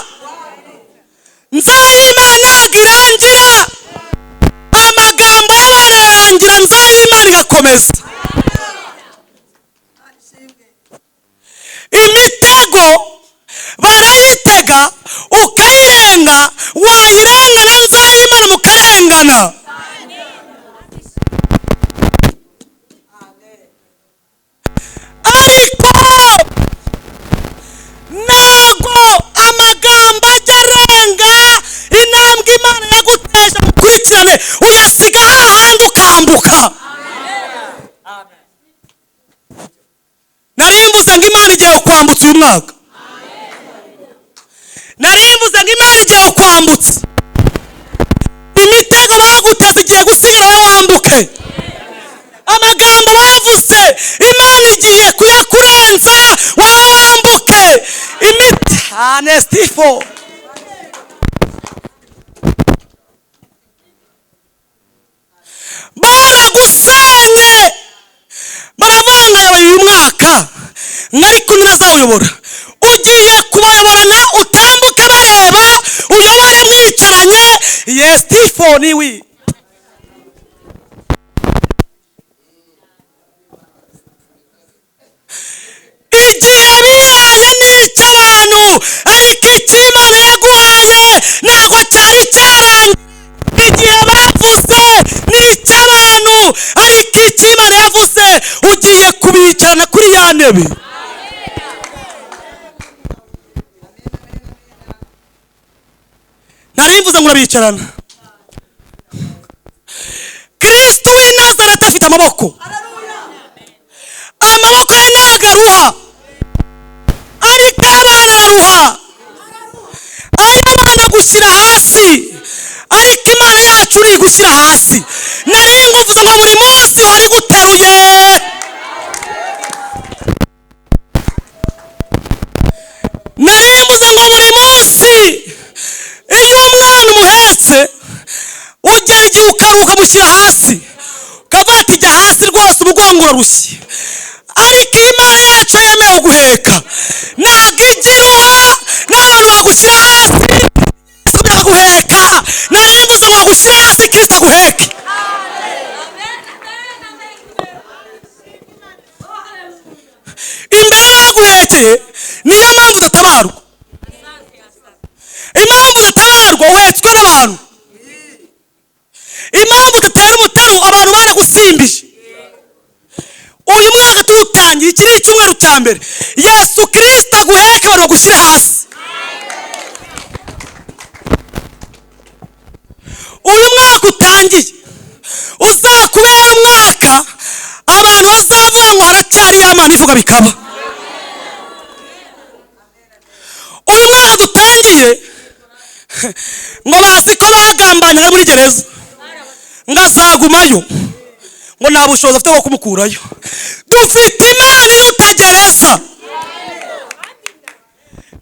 Nzayimana ntabwo irangira. Amagambo y'abantu ararangira, Nzayimana igakomeza. Imitego barayitega ukayirenga, wayirengana Nzayimana mukarengana. Ariko ntago amagambo ajya arenga intambwe Imana yaguteje, mukurikirane, uyasiga hahandi ukambuka. Nari mvuze ngo Imana igiye kwambutsa uyu mwaka. Nari mvuze ngo Imana igiye kwambutsa imitego baguteze, igiye gusigara wowe wambuke. Amagambo bavuze Imana igiye kuyakurenza wowe wambuke. Imiti anestifo baragusenye, baravanga uyu mwaka mwari kumwe nazawuyobora, ugiye kubayoborana utambuke bareba, uyobore mwicaranye. Yes, tifo niwi. Igihe bihaye n'icy'abantu, ariko icyo Imana yaguhaye ntabwo cyari cyarangiye. Igihe bavuze n'icy'abantu, ariko icyo Imana yavuze ugiye kubicarana kuri ya ntebe. Nari mvuze ngo urabicarana. Kristo w'i Nazareti afite amaboko, amaboko ye ntabwo aruha, ariko abana araruha. Ay'abana gushyira hasi, ariko Imana yacu uri gushyira hasi. Nari nguvuze ngo buri munsi wari guteruye. Ukaruha ukamushyira hasi, ukavuga ati: "Jya hasi rwose, umugongo urarushye." Ariko Imana yacu yemewe guheka, ntabwo igiruha. N'abantu bagushyira hasi, guheka. Nari mvuze ngo bagushyire hasi, Kirisito aguheke. Imbere baguhekeye, niyo mpamvu udatabarwa. Impamvu udatabarwa, uhetswe n'abantu. Impamvu udatera umutaru, abantu baragusimbije. Uyu mwaka tuwutangiye, iki ni icyumweru cya mbere. Yesu Kirisito aguheke, abantu bagushyire hasi. Uyu mwaka utangiye uzakubera umwaka abantu bazavuga ngo: "Haracyari ya Mana ivuga bikaba." Uyu mwaka dutangiye, ngo bazi ko bagambanye ari muri gereza, ngo azagumayo, ngo nta bushobozi afite bwo kumukurayo. Dufite Imana iruta gereza,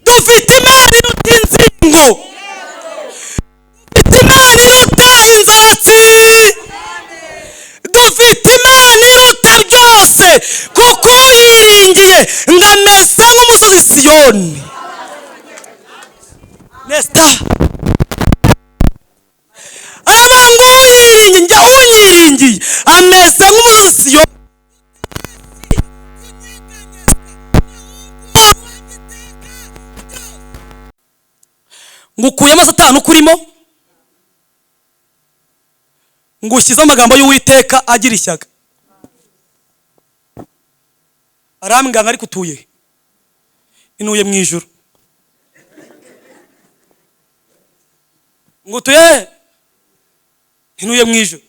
dufite Imana iruta inzingo, dufite Imana iruta inzaratsi, dufite Imana iruta byose, kuko uyiringiye ngo ameze nk'umusozi Siyoni. Nesita aravuga ngo: "Uyiringiye, njya unyiringiye ameze nk'umusozi Siyoni." Ngukuyemo Satani ukurimo, ngushyize amagambo y'Uwiteka agira ishyaka. Arambwira ngo: "Ariko utuye he?" Inuye mu ijuru. Ngo: "Utuye he?" Ntinuye mu ijuru.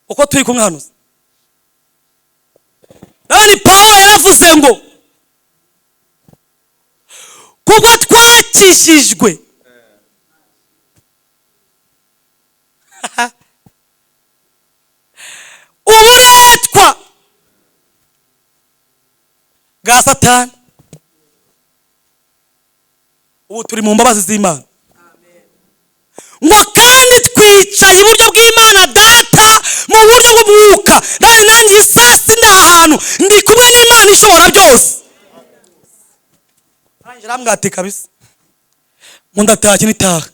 Uko turi kumwe hano, none Pawulo yaravuze ngo kubwo twakijijwe uburetwa bwa Satani, ubu turi mu mbabazi z'Imana, ngo kandi twicaye iburyo bw'Imana Data mu buryo bw'umwuka. Nawe nanjye iyi saa sita ndi ahantu, ndi kumwe n'Imana ishobora byose. Arangije arambwira ati: "Kabisa," ngo "ndatashye nitaha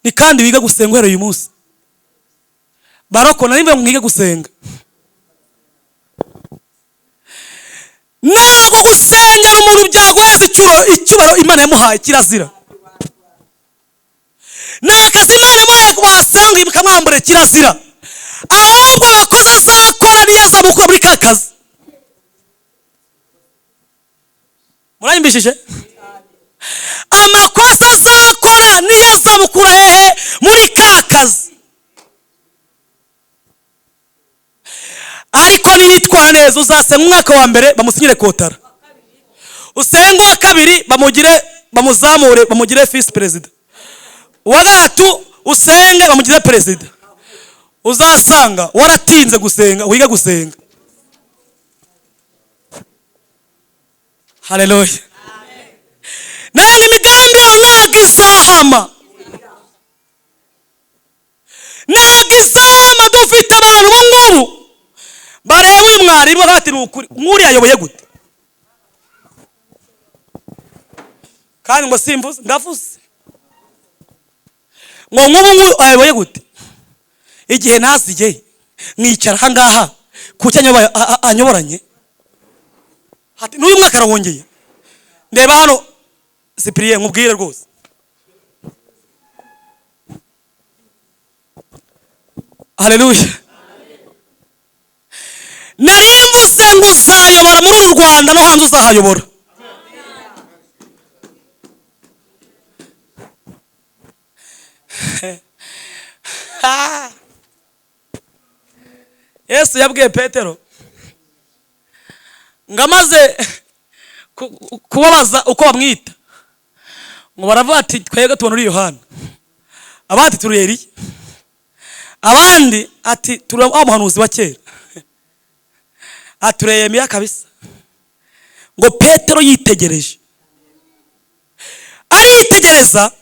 ni kandi wiga gusenga uhereye uyu munsi." Baroko nari mvuye ngo mwige gusenga. Ntabwo gusengera umuntu byaguheza icyubahiro Imana yamuhaye, kirazira. Ni akazi Imana yamuhaye, wasenga ikamwambura, kirazira. Ahubwo abakozi azakora niyo azamukura muri ka kazi. Muranyumvishije? Amakosa azakora niyo azamukura hehe? Muri ka kazi. Ariko niyitwara neza, uzasenga umwaka wa mbere bamusinyire kotara, usenga uwa kabiri bamugire, bamuzamure, bamugire visi perezida, uwa gatatu usenge bamugire perezida. Uzasanga waratinze gusenga. Wige gusenga. Haleluya! Nanga imigambi yawe ntabwo izahama, ntabwo izahama. Dufite abantu ubu ngubu bareba uyu mwarimu bati: "Ni ukuri, nk'uriya ayoboye gute?" Kandi ngo simvuze, ndavuze ngo nk'ubu ngubu ayoboye gute, igihe naziye mwicara aha ngaha, kuki anyoboranye? Ati n'uyu mwaka arawongeye. Ndeba hano Sipiriye, nkubwire rwose. Haleluya! Nari mvuze ngo uzayobora muri uru Rwanda, no hanze uzahayobora. Yesu yabwiye Petero ngo amaze kubabaza uko bamwita, ngo baravuga ati: "Twebwe tubona uri Yohana," abandi turi Eliya, abandi ati turi wa muhanuzi wa kera, ati Yeremiya kabisa. Ngo Petero yitegereje, aritegereza,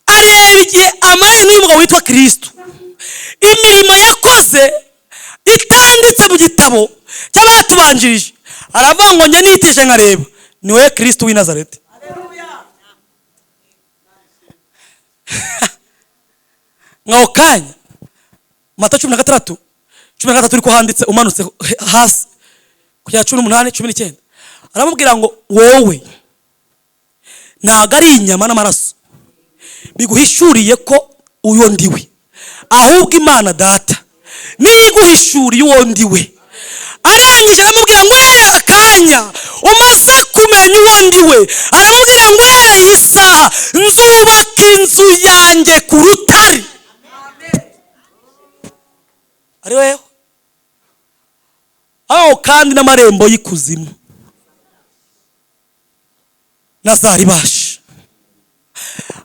areba igihe amaranye n'uyu mugabo witwa Kristo. Imirimo yakoze itanditse mu gitabo cy'abatubanjirije, aravuga ngo njye nitije nkareba ni wowe Kristo w'i Nazareti. Ngaho kanya Matayo 16 13 uri kuhanditse, umanutse hasi kugera 18 19, aramubwira ngo wowe ntabwo ari inyama n'amaraso biguhishuriye ko uyo ndiwe, ahubwo Imana Data niyo iguhishuriye uwo ndiwe. Arangije aramubwira ngo uhereye akanya umaze kumenya uwo ndiwe, aramubwira ngo uhereye isaha nzubaka inzu yanjye ku rutare. Ari wewe aho kandi n'amarembo y'ikuzimu nazaribasha.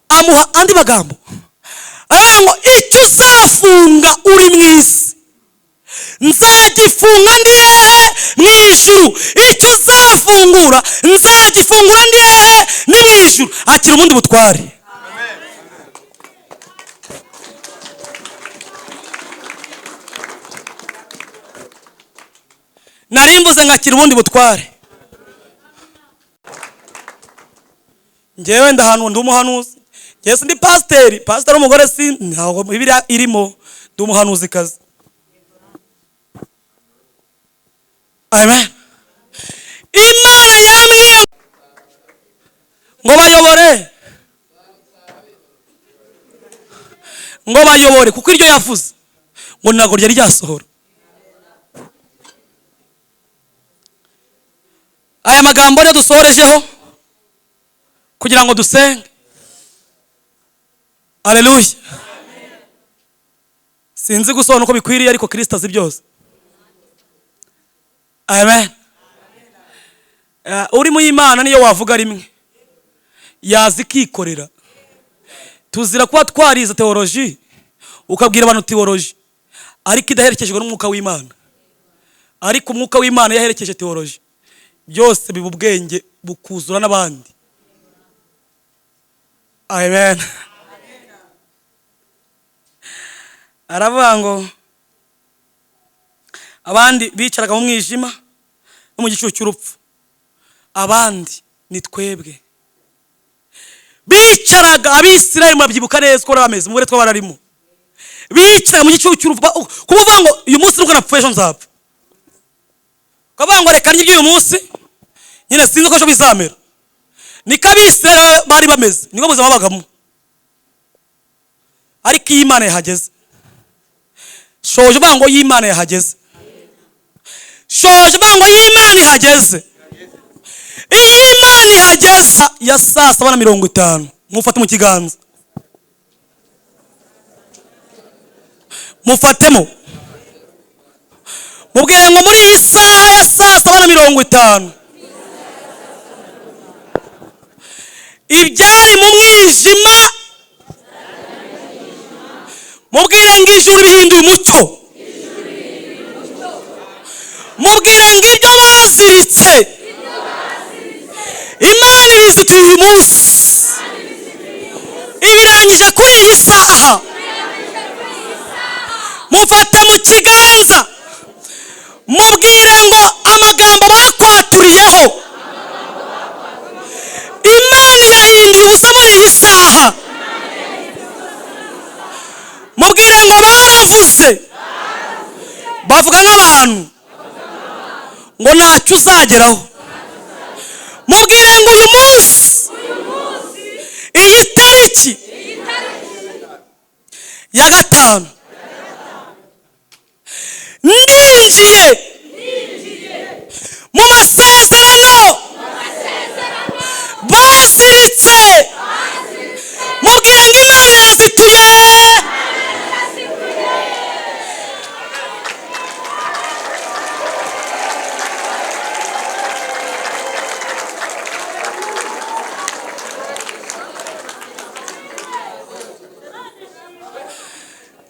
Amuha andi magambo aravuga ngo icyo uzafunga uri mu isi nzagifunga ndi hehe? Mu ijuru. Icyo uzafungura nzagifungura ndi hehe? Ni mu ijuru. Akira ubundi butware. Narimbuze ngakira ubundi butware. Njyewe ndahantu ndi umuhanuzi, njyewe ndi pasiteri, pasiteri w'umugore si ntabwo Bibiliya irimo, ndi umuhanuzikazi. Amen. Imana yambwiye ngo bayobore, ngo bayobore, kuko iryo yavuze ngo ntabwo ryari ryasohora. Aya magambo rero dusorejeho kugira ngo dusenge. Haleluya. Sinzi gusobanura uko bikwiriye, ariko Kristo azi byose. Amen. Uri mu Imana niyo wavuga rimwe yazi kikorera. Tuzira kuba twarize theology, ukabwira abantu theology ariko idaherekejwe n'umwuka w'Imana. Ariko umwuka w'Imana yaherekeje theology, byose biba ubwenge bukuzura n'abandi. Amen. Aravuga ngo abandi bicaraga mu mwijima no mu gicucu cy'urupfu, abandi ni twebwe bicaraga. Abisirayeli murabyibuka neza uko bameze, mubure two bararimo bicaraga mu gicucu cy'urupfu. Kuvuga ngo uyu munsi nuko napfuye ejo nzapfa, ukavuga ngo reka ndye uyu munsi nyine sinzi uko ejo bizamera. Niko Abisirayeli bari bameze, niko buzima babagamo. Ariko iyo Imana yahageze, shoje uvuga ngo Imana yahageze, shoje uvuga ngo Imana ihageze. Iyo Imana ihageze ya 7:50, mufate mu kiganza, mufatemo, mubwire ngo muri iyi saha ya 7:50 ibyari mu mwijima, mubwire ngo ijuru rihinduye umucyo, mubwire ngo ibyo baziritse Imana ibizituye uyu munsi, ibirangije kuri iyi saha. Mufate mu kiganza, mubwire ngo amagambo bakwaturiyeho Imana yahinduye ubusa muri iyi saha. Mubwire ngo baravuze, bavuga nk'abantu ngo ntacyo uzageraho. Mubwire ngo uyu munsi, iyi tariki ya 5, ndinjiye mu masezerano baziritse. Mubwire ngo Imana irazituye.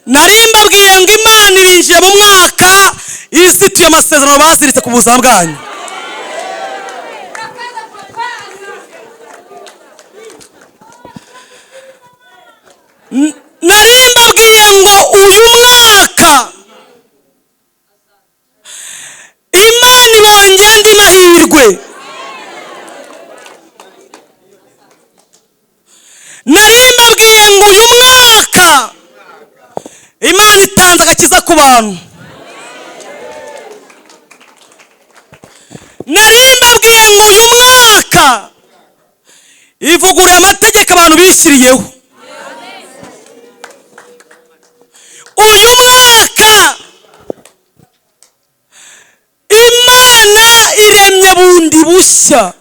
Narimbabwiye ngo Imana ibinjiye mu mwaka izituye amasezerano baziritse ku buzima bwanyu. Narimbabwiye ngo uyu Mwaka Imana ibongera andi mahirwe. Nari mbabwiye ngo uyu mwaka Imana itanze agakiza ku bantu. Nari mbabwiye ngo uyu mwaka ivuguruye amategeko abantu bishyiriyeho. Uyu mwaka Imana iremye bundi bushya.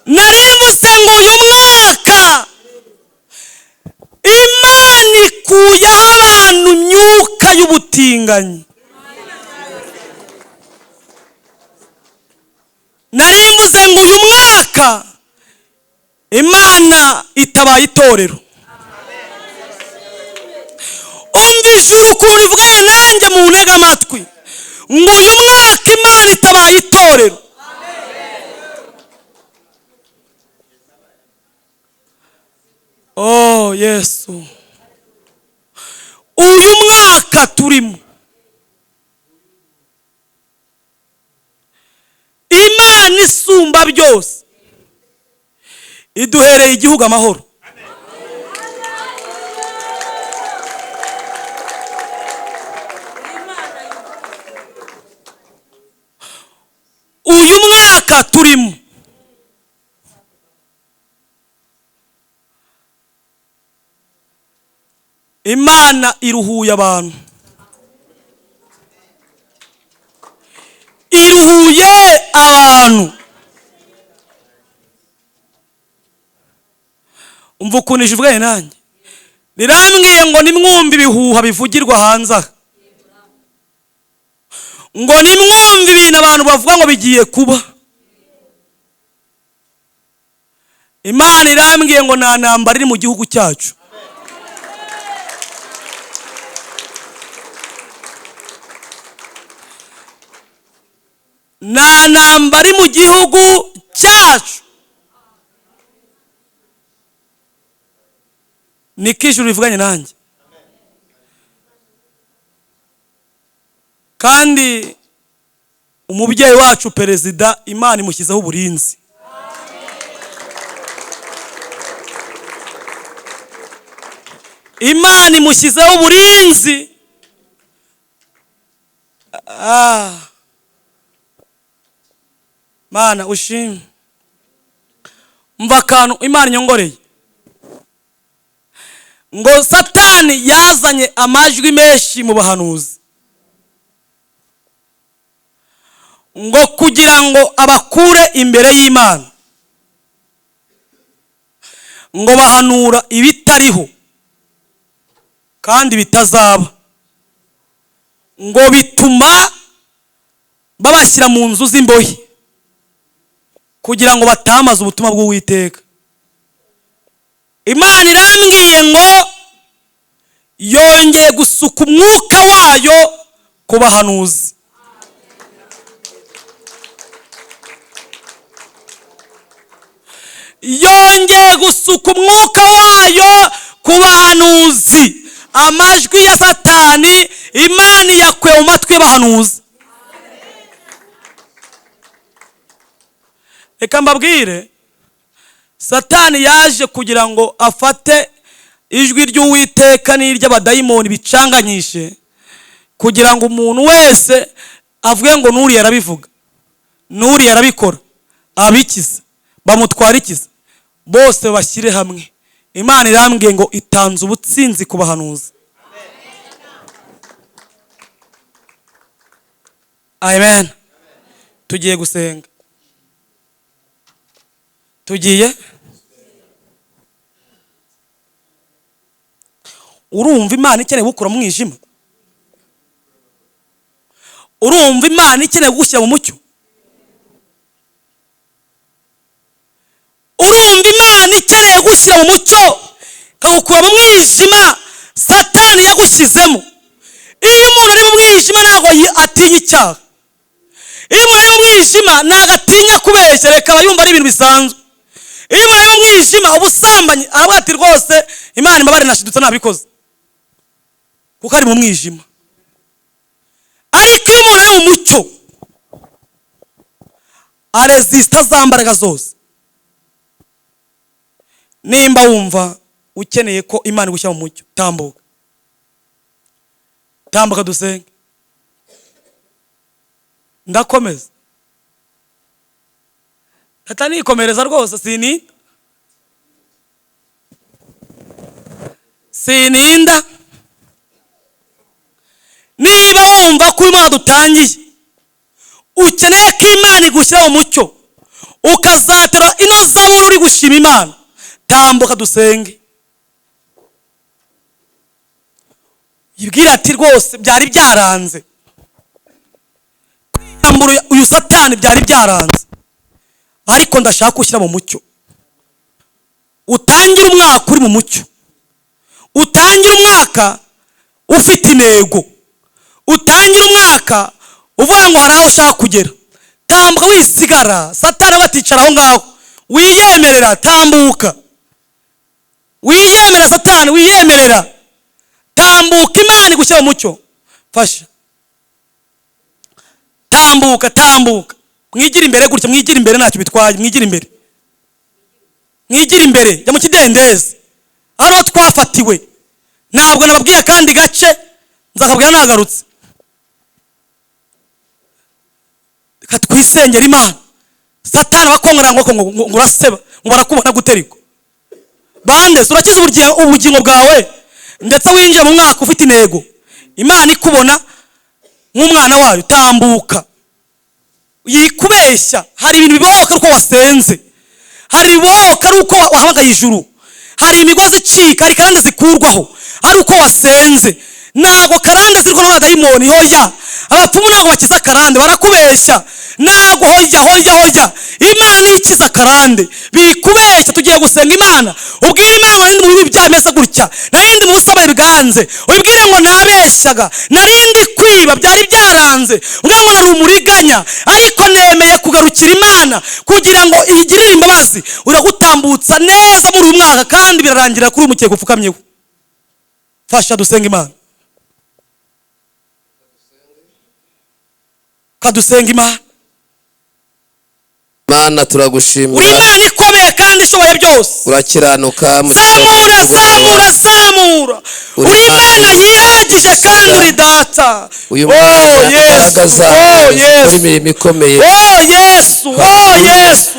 Nari mvuze ngo uyu mwaka Imana ikuyeho abantu imyuka y'ubutinganyi. Nari mvuze ngo uyu mwaka Imana itabaye itorero. Umva ijuru ukuntu rivugana nanjye mu ntega amatwi, ngo uyu mwaka Imana itabaye itorero. Oh Yesu, uyu mwaka turimo Imana isumba byose iduhereye igihugu amahoro. Uyu mwaka turimo Imana iruhuye abantu, iruhuye abantu. Umva ukuntu ijwi nanjye rirambwiye ngo nimwumve ibihuha bivugirwa hanze aha, ngo nimwumve ibintu abantu bavuga ngo bigiye kuba. Imana irambwiye ngo nta ntambara iri mu gihugu cyacu. Nta ntambara iri mu gihugu cyacu. Niko ijuru rivuganye nanjye. Kandi umubyeyi wacu perezida Imana imushyizeho uburinzi. Imana imushyizeho uburinzi. Mana ushimwe. Mva akantu Imana inyongoreye, ngo Satani yazanye amajwi menshi mu bahanuzi, ngo kugira ngo abakure imbere y'Imana, ngo bahanura ibitariho kandi bitazaba, ngo bituma babashyira mu nzu z'imbohe kugira ngo batamaze ubutumwa bw'Uwiteka. Imana irambwiye ngo yongeye gusuka umwuka wayo ku bahanuzi. Yongeye gusuka umwuka wayo ku bahanuzi. Amajwi ya Satani Imana yakuye mu matwi y'abahanuzi. Reka mbabwire, Satani yaje kugira ngo afate ijwi ry'Uwiteka n'iry'abadayimoni bicanganyishe, kugira ngo umuntu wese avuge ngo nuriya arabivuga, nuriya arabikora, abikize, bamutwara ikize, bose bashyire hamwe. Imana irambwiye ngo itanze ubutsinzi ku bahanuzi. Amen. Tugiye gusenga. Tugiye. Urumva Imana ikeneye gukura mu mwijima? Urumva Imana ikeneye kugushyira mu mucyo? Urumva Imana ikeneye gushyira mu mucyo ikagukura mu mwijima Satani yagushyizemo? Iyo umuntu ari mu mwijima ntabwo atinya icyaha. Iyo umuntu ari mu mwijima ntabwo atinya kubeshya, reka aba yumva ari ibintu bisanzwe. Iyo umuntu ari mu mwijima ubusambanyi aravuga ati rwose Imana imbabare nashidutse nabikoze. Kuko ari mu mwijima. Ariko iyo umuntu ari mu mucyo, aresisita za mbaraga zose. Nimba wumva ukeneye ko Imana igushyira mu mucyo, tambuka, tambuka dusenge. Ndakomeza, tata, nikomereza rwose. Sininda, sininda. Niba wumva ko Imana dutangiye ukeneye ko Imana igushyira mu mucyo, ukazatera ino zaburi uri gushima Imana, tambuka dusenge. Yibwira ati: "Rwose byari byaranze kwiyambura uyu Satani, byari byaranze, ariko ndashaka gushyira mu mucyo." Utangire umwaka uri mu mucyo, utangire umwaka ufite intego, utangire umwaka uvuga ngo hari aho ushaka kugera. Tambuka, wisigara. Satani baticara aho ngaho, wiyemerera. Tambuka, wiyemerera. Satani wiyemerera. Tambuka, Imana igushyira mu mucyo. Fasha, tambuka, tambuka. Mwigire imbere gutya, mwigire imbere, ntacyo bitwaye. Mwigire imbere, mwigire imbere. Jya mu kidendezi hano twafatiwe. Ntabwo nababwiye akandi gace, nzakabwira nagarutse. Reka twisengera Imana. Satani bakongera ngo uraseba, ngo barakubona gute? Ariko bande urakiza ubugingo bwawe, ndetse winjiye mu mwaka ufite intego, Imana ikubona nk'umwana wayo. Tambuka, yikubeshya. Hari ibintu bibohoka ari uko wasenze, hari ibibohoka ari uko wahamagaye ijuru, hari imigozi icika, hari karande zikurwaho ari uko wasenze. Ntabwo karande ziriko n'abadayimoni. Hoya, abapfumu ntabwo bakiza karande, barakubeshya. Ntabwo, hoya, hoya, hoya. Imana niyo ikiza karande, bikubeshya. Tugiye gusenga Imana. Ubwire Imana ngo narindi mu bibi byameze gutya, narindi mu busambanyi bwanze. Ubwire ngo nabeshyaga, narindi kwiba, byari byaranze. Ubwire ngo nari umuriganya, ariko nemeye kugarukira Imana kugira ngo igirire imbabazi. Uragutambutsa neza muri uyu mwaka, kandi birarangira kuri uyu mukeka upfukamyeho. Fasha dusenga Imana, kadusenga Imana. Mana, Uri turagushimira. Imana ikomeye kandi ishoboye byose. Urakiranuka mu Zamura, zamura, zamura. Uri Uri Imana yihagije kandi uri Data. Uyu Oh mwanya imbaraga Yesu, zawe oh zikora Yesu, imirimo ikomeye. oh Yesu, oh Yesu,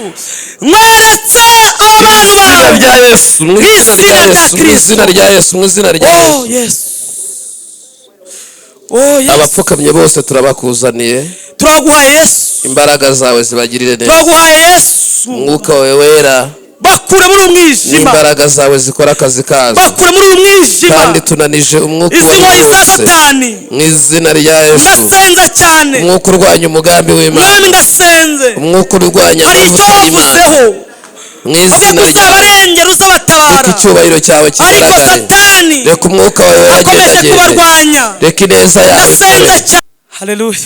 mweretse abantu Izina bawe. rya Yesu, mu izina rya Izina rya Yesu, mu izina Kristo. rya Yesu, mu izina rya Oh Yesu. Yesu, oh Yesu. Abapfukamye bose turabakuzaniye. Turaguhaye Yesu. Imbaraga zawe zibagirire neza. Turaguhaye Yesu. Umwuka wawe wera Bakure muri uyu mwijima. n'imbaraga zawe zikora akazi kazo. Bakure muri uyu mwijima. Kandi tunanije umwuka Izi uwo ari nkoyi we za wose, Satani. mu izina rya Yesu. Ndasenza cyane. Umwuka urwanya umugambi w'Imana, Mwami, ndasenze. umwuka urwanya Hari icyo amavuta y'Imana, wavuzeho, mu uvuga izina ko rya uzabarengera, uzabatabara, Reka icyubahiro cyawe ariko kigaragare. Satani Reka umwuka wawe wera akomeje agendagende. kubarwanya. Reka ineza yawe Ndasenza ikore. cyane. Haleluya.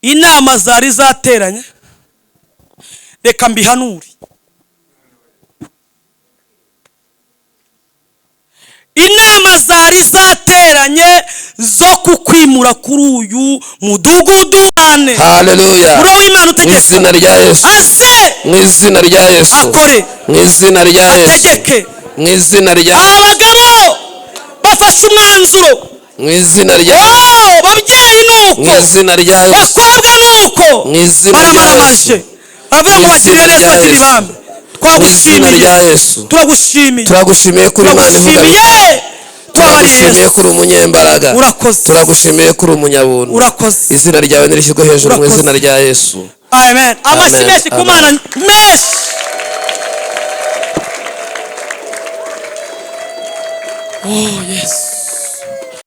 Inama zari zateranye, reka mbihanure. Inama zari zateranye zo kukwimura kuri uyu mudugudu cyane. Haleluya. Muri wowe Imana Mu utegeka izina rya Yesu. Aze Mu izina rya Yesu. akore, Mu izina rya Yesu. ategeke. Mu izina rya Abagabo bafashe umwanzuro. Mu izina rya Oh, babyeyi, Mu nuko izina rya Yesu. bakobwa, nuko Mu izina rya baramaramaje, Yesu. baravuga ngo Mu izina bagirire neza, rya bagire Yesu. ibambe. Mu izina Twagushimiye. rya Yesu. Turagushimiye. Turagushimiye kuri Imana ivuga. Turagushimiye, tubabariye. Turagushimiye Yesu. kuri umunyembaraga. Urakoze. Turagushimiye kuri umunyabuntu. Urakoze. Izina ryawe nirishyirwe hejuru mu Urakoze. izina rya Yesu. Amen. Amashyi Amen. menshi ku Amen. Mana, menshi. Oh Yesu.